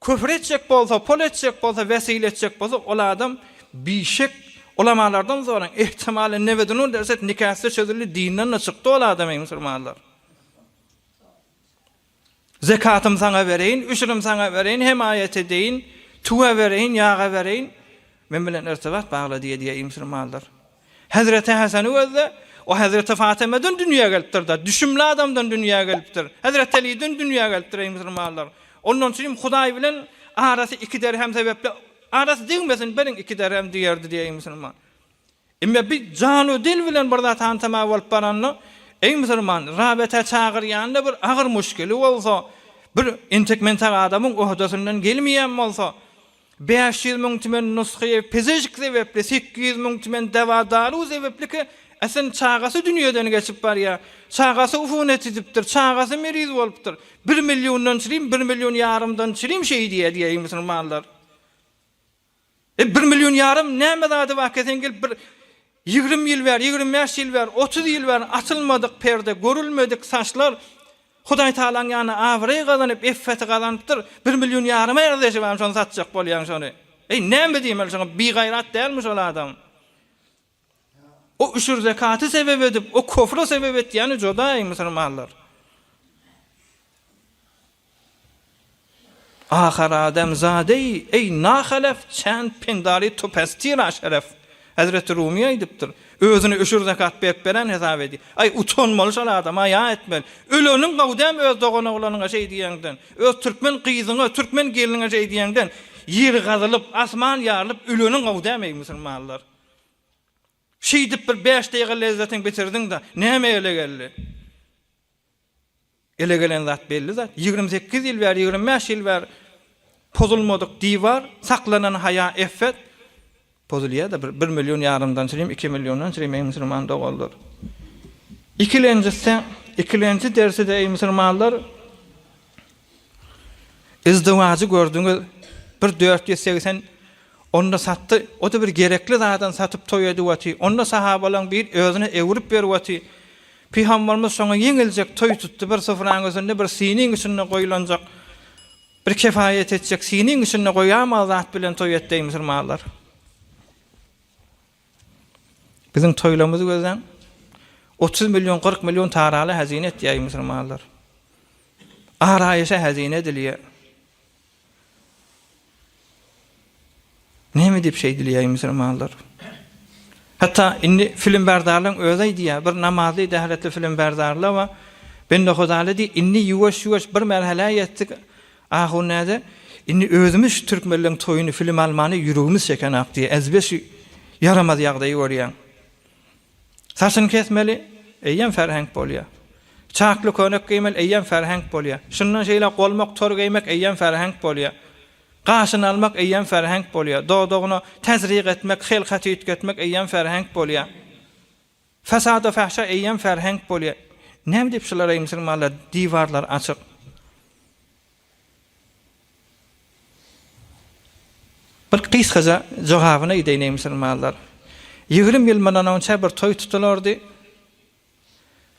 Küfür etjek bolsa, pul etjek bolsa, wesile etjek bolsa, ol adam bişek ulamalardan soraň, ihtimaly nebedinun derset nikasy çözüldi, dinden-de çykdy ol adam eý musulmanlar. Zekatym saňa bereýin, üşürim saňa bereýin, hemaýat edeýin, tüwe bereýin, ýaga bereýin. Men bilen irtibat bagla diýe diýe eý musulmanlar. Hezreti Heseni gözle, o Hezreti Fatemeden dünýä gelipdir-de, düşümli adamdan dünýä gelipdir. Hezreti Eliden dünýä gelipdir, eý musulmanlar. Ondan üçin Hudaý bilen arasy iki derhem sebäpli, arasy degmesin, beriň iki derhem diýerdi diýe eý musulman. Emma bir janu dil bilen bir zat hantama bolup baranda, eý musulman, rabeta çagyrýanda bir agyr muşkili bolsa, bir entek-mentek adamyň öhdesinden gelmeýän bolsa, 500 müň tümen nusgaýy pezişk sebepli, 800 müň tümen dawa-daru sebepli ki, esen çagasy dünýeden geçip barýar, çagasy ufunet edipdir, çagasy meriz bolupdyr, bir milliondan çirim, bir million ýarymdan çirim şeý diýýär diýeýin musulmanlar. E bir million ýarym näme zady bar ki sen gelip bir 20 ýyl bäri, 25 ýyl bäri, 30 ýyl bäri atylmadyk perde, görülmedik saçlar Hudaý Tagalaň ýanynda abraý gazanyp, effeti gazanypdyr. Bir million ýaryma ýerleşibem şony satjak bolýaň şony. Eý, näme diýmeli şoňa, bigaýrat dälmi şol adam? O üşür zekaty sebep edip, o kofra sebep etýäni joda eý musulmanlar. Ahyr adam zadeý, eý nahalef, çend pindari tu pestira şeref. Hezreti Rumi aýdypdyr. Özüni üşür zekat berip beren hesap edýär. Aý utanmaly şol adam, haýa etmeli. Öleniň gowy dämi öz dogan-oglanyňa şeý diýeňden. Öz türkmen gyzyňa, türkmen gelniňe şeý diýeňden. Ýer gazylyp, asman ýarylyp öleniň gowy dämi eý musulmanlar. Şeýdip bir bäş daýga lezzetiňi bitirdiň-de, näme ele geldi? Ele gelen zat belli zat. 28 ýyl bäri, 25 ýyl bäri pozulmadyk diwar, saklanan haýa, effet pozulýar-da bir, bir million ýarymdan çyrim, iki milliondan çyrim eý musulman doganlar. Ikilenjisi, ikilenji dersi-de eý musulmanlar, Izdiwajy gördüňiz, bir 480 onda satdy, o-da bir gerekli zadan satyp toý edip oty, onda sahabalaň bir özüne öwrüp berip oty. Pygamberimiz şoňa ýeňiljek toý tutdy, bir sufraň üstünde bir synyň içinde goýulanjak, bir kefaýet etjek synyň içinde goýamaly zat bilen toý etdi eý musulmanlar. Biziň toýlarymyzy gözläň, 30 million, 40 million taraly hazine etýär eý musulmanlar. Araýyşa hazine edilýär. Näme diýip şeýdilýär musulmanlar? Hatda indi filmberdarlaryň özi aýdýar, bir namazly, dähretli filmberdarlar bar. Bende Hudaly diý, indi ýuwaş-ýuwaş bir merhelä ýetdik. Ahun näde? Indi özümiz şu türkmenleň toýuny film almany ýüregimiz çekenak diýýär. Ezber şu ýaramaz ýagdaýy görýäň. Saçyny kesmeli, eýýäm ferhenk bolýar. Çakly köýnek geýmeli, eýýäm ferhenk bolýar. Şundan şeýle golmak tor geýmek eýýäm ferhenk bolýar. Gaşyny almak eýýäm ferhenk bolýar. Dodagyna tezrik etmek, hylkaty üýtgetmek eýýäm ferhenk bolýar. Fesada fahşa eýýäm ferhenk bolýar. Näme diýip şulara eý musulmanlar diwarlar açyk. Bir gysgaja jogabyny aýdaýyn eý musulmanlar. 20 ýyl mundan onça bir toý tutulardy.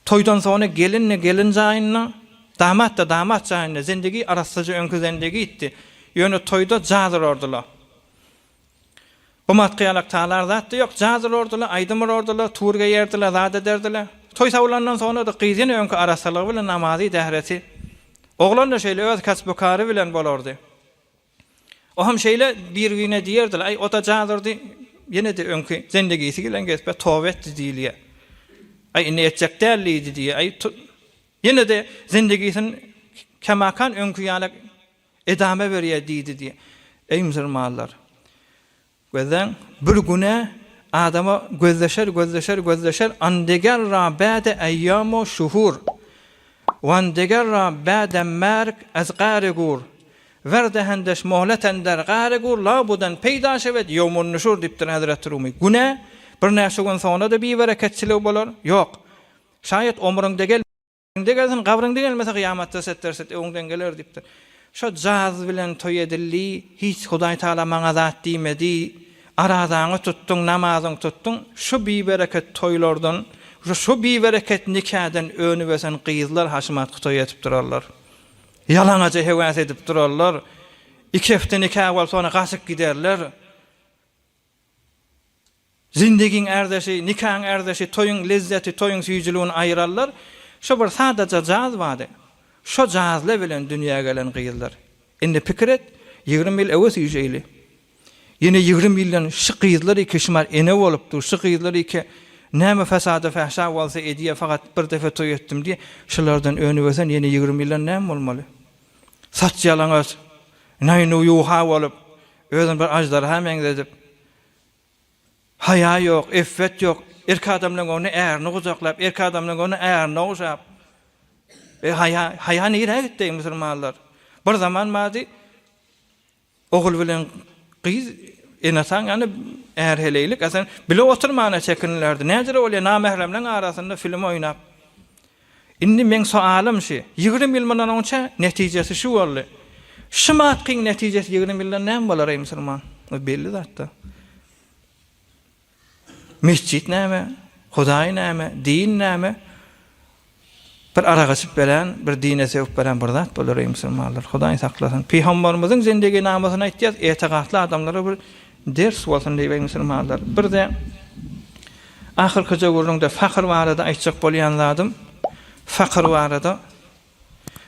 Toýdan soňra gelin-de gelin jaýynda, damat-da damat jaýynda, zendegi arassaja öňki zendegi itdi. Ýöne toýda jaz urardylar. Gymat gyýalak talar zat-da ýok, jaz urardylar, aýdym urardylar, tur geýerdiler, zat ederdiler. Toý sawlandan soňra-da gyz ýene öňki arassalygy bilen namazy, dähreti. Oglan-da şeýle öz kasby-kary bilen bolardy. O hem şeýle bir-birine diýerdiler, Aý, o-da jaz urdy, ýene-de öňki zendegisi bilen gezip, toba etdi diýilýär. Aý, indi etjek däl diýdi diýýär. Aý, ýene-de zendegisini kemakan öňki ýaly Edame berýär diýdi diýýär. Eý musulmanlar! Gözläň, bir günä adama gözleşer, gözleşer, gözleşer, andeger ra bäde eýýamu şuhur, wandeger ra bäde merg ez gary gur, werdehendeş mohleten der gary gur, labudan peýda şewed ýewmun nuşur diýipdir Hezreti Rumy. Günä birnäçe gün soňra-da bibereketçilik bolar. Ýok. Şaýat omrüňde gel. Inde gelsin, gabryňda gelmese kyýamatda setderset öňden geler diýipdir. Şo jaz bilen toý edildi, hiç Hudaý Tagala maňa zat diýmedi, arazaňy tutduň, namazyňy tutduň, şu bibereket toýlardan, şu bibereket nikadan önüp ösen gyzlar haşymatky toý edip durarlar. Ýalaňaja höwes edip durarlar. Iki hepde nika bolsa ony gaçyp giderler. Zindigiň ärdeşi, nikaň ärdeşi, toýuň lezzeti, toýuň süýjüligini aýyrarlar. Şo bir sadaja jaz bardy. Şo jazla bilen dünýä gelen gyzlar. Indi pikir et, 20 ýyl öwe süýjeýli. Ýene 20 ýyldan şy gyzlar iki şumar ene bolup dur, şy gyzlar iki näme fesada-fähşa bolsa edýä, fakat bir depe toý etdim diýe, şulardan önüp ösen ýene 20 ýyldan näme bolmaly? Saç ýalaňaç, naýnu-ýuha bolup, özüni bir aždarha meňzedip, Haýa ýok, effet ýok. Erkek adamlaryň öňünde ärini gujaklap, erkek adamlaryň öňünde ärini ogşap. E haýa, haýa nirä gitdi eý musulmanlar? Bir zaman bardy, ogul bilen gyz ene-ataň ýany är-heleýlik, a sen bile oturmana çekinilerdi. Näjere bolýar namähremleň arasynda film oýnap. Indi meň soalym şi, 20 ýyl mundan oňça netijesi şu boldy. Şu matkyň netijesi 20 ýyldan näme bolar eý musulman? O belli zatda. Mesjit näme? Hudaý näme? Din näme? Bir arak içip beren, bir dine sögüp beren bir zat bolar eý musulmanlar. Hudaý saklasyn. Pygamberimiziň zindegi namasyny aýtýas, etigatly adamlara bir ders bolsun diýip eý musulmanlar. Bir-de Ahyrkyja gürrüňde fakyr barada aýtjak bolýan zadym, fakyr barada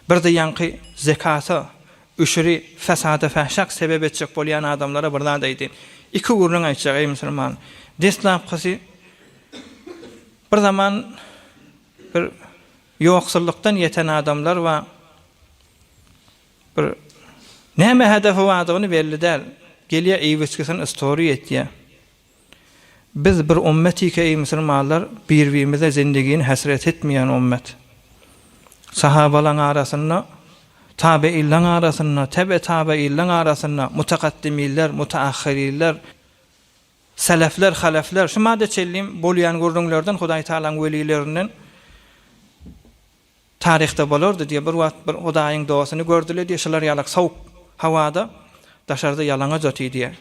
bir-de ýaňky zekata, üşüri, fesada, fähşak sebep etjek bolýan adamlara bir zat aýdaýyn. Iki gürrüň aýtjak, eý musulman. Deslapkysy, bir zaman bir ýoksullykdan ýeten adamlar bar. Bir näme hedefi bardygyny belli däl. Gelýär iýip-içgisini story etýär. Biz bir ummet ike eý musulmanlar bir-birimize zindigini hesret etmeýän ummet. Sahabalaň arasynda, tabeýinleň arasynda, tebe-tabeýinleň arasynda, mutakaddimiller, mutaahhiriller, selefler, halefler şu madda çenli bolýan gürrüňlerden Hudaý Tagalaň welilerinden Taryhda bolardy diýýär. Bir wagt bir Hudaýyň dostuny gördüler diýýär, şular ýalak sowuk howada daşarda ýalaňaç otyr diýýär.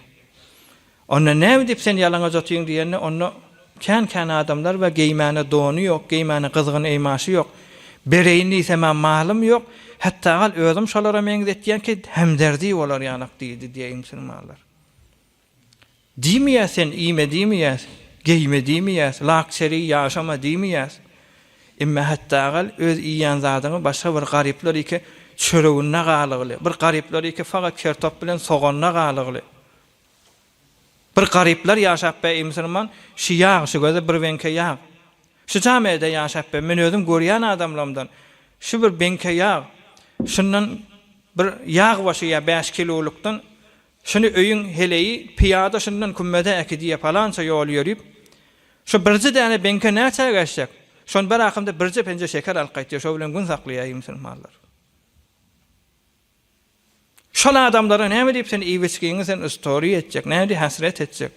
Onda näme diýip sen ýalaňaç otyň diýende, onda kän-kän adamlar bar, geýmäne dony ýok, geýmäne gyzgyn eýmaşy ýok. Bereýin diýsemem malym ýok, hatda gal özüm şolara meňzetýän ki, hemderdi bolar ýalak diýdi diýýär musulmanlar. Diýmeýäs sen iýme diýmeýäs, geýme diýmeýäs, lakçeri ýaşama diýmeýäs. Emma hatdagal öz iýýän zadyňy başga bir garyplar ýeke çöreginde galygly, bir garyplar ýeke fakat kertop bilen soganda galygly. Bir garyplar ýaşap be eý musulman, şi ýag, şi göze bir beňke ýag. Şu jamede ýaşap be, men özüm görýän adamlamdan, şu bir beňke ýag, şundan bir ýag başy ýa bäş kilolykdan Şuny öýüň heleýi pyýada şundan kümmede äkidýä palança ýol ýörüp, şu birje däne beňke näçä geçjek? Şony bir akymda birje penje şeker alyp gaýtýa, şo bilen gün saklaýa eý musulmanlar. Şol adamlara näme diýip sen iýip-içgiňi sen ystoriý etjek, näme diýip hesret etjek?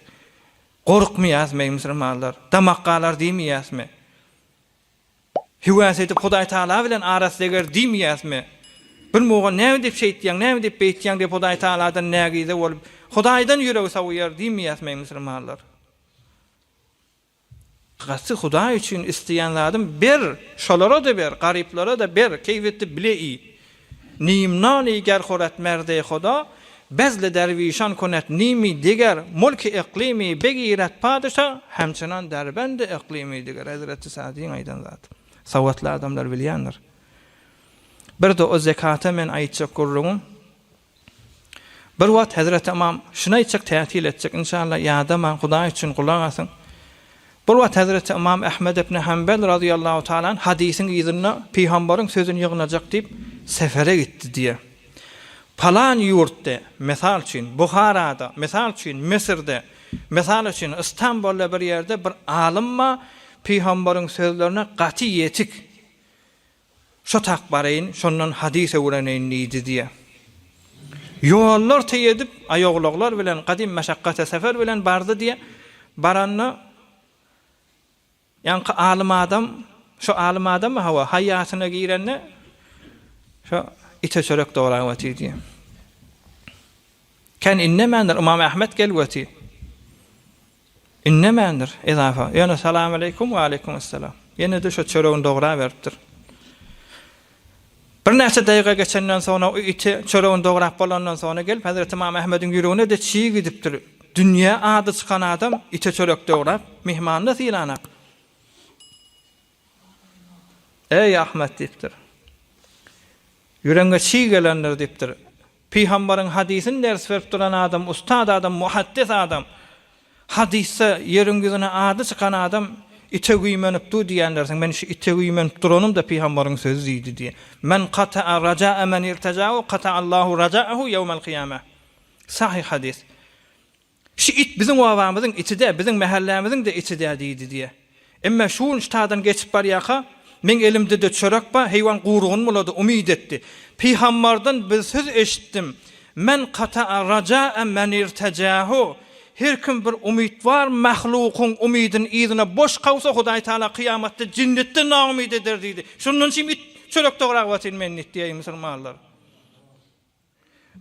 Gorkmaýasmy eý musulmanlar? Damak galar diýmeýäsmi? Höwes edip Hudaý Tagala bilen arasy deger diýmeýäsmi? Bir mugan näme diýip şeýtýäň, näme diýip beýtýäň diýip Hudaý Tagaladan nägize bolup, Hudaýdan ýüregi sowuýar diýmeýäsmi eý musulmanlar? Gaty Hudaý üçin isleýän zadym ber, şolara-da ber, garyplara-da ber, keýp etdi bile iý. Nim nany ger horat merde Huda, Bezli derwişan kunet nimi diger, Mulki yklymy begiret padyşa, Hemçinan derbendi yklymy diger, Hezreti Sa'dyň aýdan zady. Sowatly adamlar bilýändir. Bir-de o zekata men aýtjak gürrüňim, Bir wagt Hezreti Ymam, şuny aýtjak tätil etjek, inşallah ýadamaň, Hudaý üçin gulak asyň. Bir wagt Hezreti Ymam Ahmed ibn Hanbel razyýallahu taala anh hadysyň yzynda pygambaryň sözüni ýygnajak diýip sefere gitdi diýýär. Palan ýurtda, mysal üçin, Buharada, mysal üçin, Müsürde, mysal üçin, Istanbulda bir ýerde bir alym bar, pygambaryň sözlerine gaty ýetik. Şo tak baraýyn, şondan hadys öwreneýin diýdi diýýär. Ýollar teý edip, aýoglaglar bilen, gadym meşakgata sefer bilen bardy diýýär. Baranda, ýaňky alym adam. Şo alym adammy hawa, haýýatyna girende şo ite çörek dograp otyr diýýär. Kän indemändir, Ymam Ahmet gelip otyr. Indemändir, ezafa. Ýöne salamaleýkum, waleýkumessalam. Ýene-de şo çöregini dograberipdir. Birnäçe daýga geçenden soňra o iti çöregini dograp bolandan soňra gelip Hezreti Ymam Ahmediň ýüregine-de çig gidipdir. Dünýä ady çykan adam ite çörek dograp, myhmanyny sylanak. Eý, Ahmet diýipdir. Ýüregiňe çig gelendir diýipdir. Pygambaryň hadysyny ders berip duran adam ustad adam, muhaddis adam. Hadysda ýeriň ýüzüne ady çykan adam ite güýmenip dur diýenlersiň. Men şu ite güýmenip duranym-da pygambaryň sözi diýdi diýýär. Men kata'a raja'a men irtaja'u kata'allahu raja'ahu ýewmel kyýameh. Sahyh hadys. Şu it biziň obamyzyň iti-dä, biziň mähellämiziň-de iti-dä diýdi diýýär. Emme şu gün şu taýdan geçip barýarka, meň elimde-de çörek bar, heýwan gurugyny bulady, umyt etdi. Pygambardan bir söz eşitdim, Men kata'a raja'a men irtejâhu, Her kim bir umytwar mahlukyň umydyny yzyna boş kowsa, Hudaý Tagala kyýamatda jennetden naumyt eder diýdi. Şondan şim it çörek dograp otyryn men diýdi, eý musulmanlar.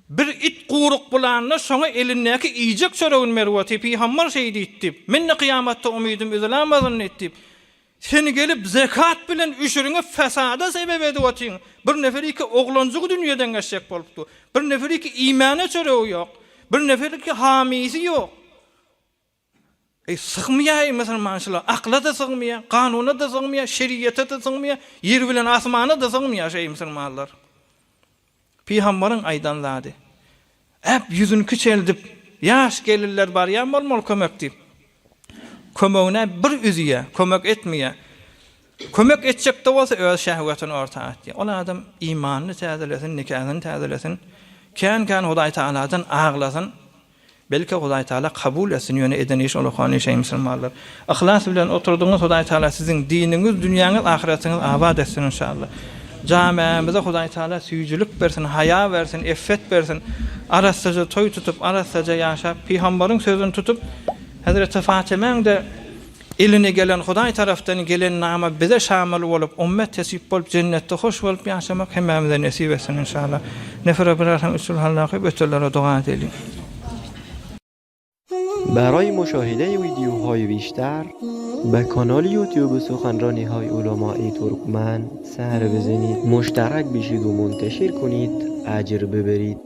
Bir it guruk bulanda şoňa elindäki iýjek çöregini berip otyr, pygambar şeý diýdi diýip, men-de kyýamatda umydym üzülämezin diýdi diýip, sen gelip zekat bilen üşüriňi fesada sebep edip otyň, bir neferiki oglanjygy dünýeden geçjek bolup dur, bir neferiki iýmäne çöregi ýok, bir neferiki hamysy ýok. Eý, sygmaýar eý musulmançylar, akla-da sygmaýar, kanuna-da sygmaýar, şeriýete-de sygmaýar, ýer bilen asmana-da sygmaýar şeý musulmanlar. Pygambaryň aýdan zady. Äp ýüzüni kiçeldip, ýaş gelinler barýan bolmaly kömek diýip. Kömegine bir üzýär, kömek etmeýär. Kömek etjek-de bolsa öz şähwetini orta atýar. Ol adam imanyny täzelesin, nikasyny täzelesin, kän-kän Hudaý Tagaladan aglasyn. Belki Hudaý Taala kabul etsin ýöne eden iş olakan iş eý musulmanlar. Yhlas bilen oturdyňyz Hudaý Taala siziň diniňiz dünýäňiz ahyretiňiz abat etsin inşallah. Jamämize Hudaý Taala süýjülik bersin haýa bersin effet bersin arassaja toý tutup arassaja ýaşap pygambaryň sözüni tutup Hezreti Fatymäň-de Eline gelen Hudaý tarapdan gelen nama bize şamyl bolup ummet tesip bolup jennetde hoş bolup ýaşamak hemmämize nesip etsin inşallah. Nefere birer hem üç Kulhalla okyp ötenlere doga edeliň. برای مشاهده ویدیوهای بیشتر به کانال یوتیوب سخنرانی های علمای ترکمن سر بزنید مشترک بشید و منتشر کنید اجر ببرید.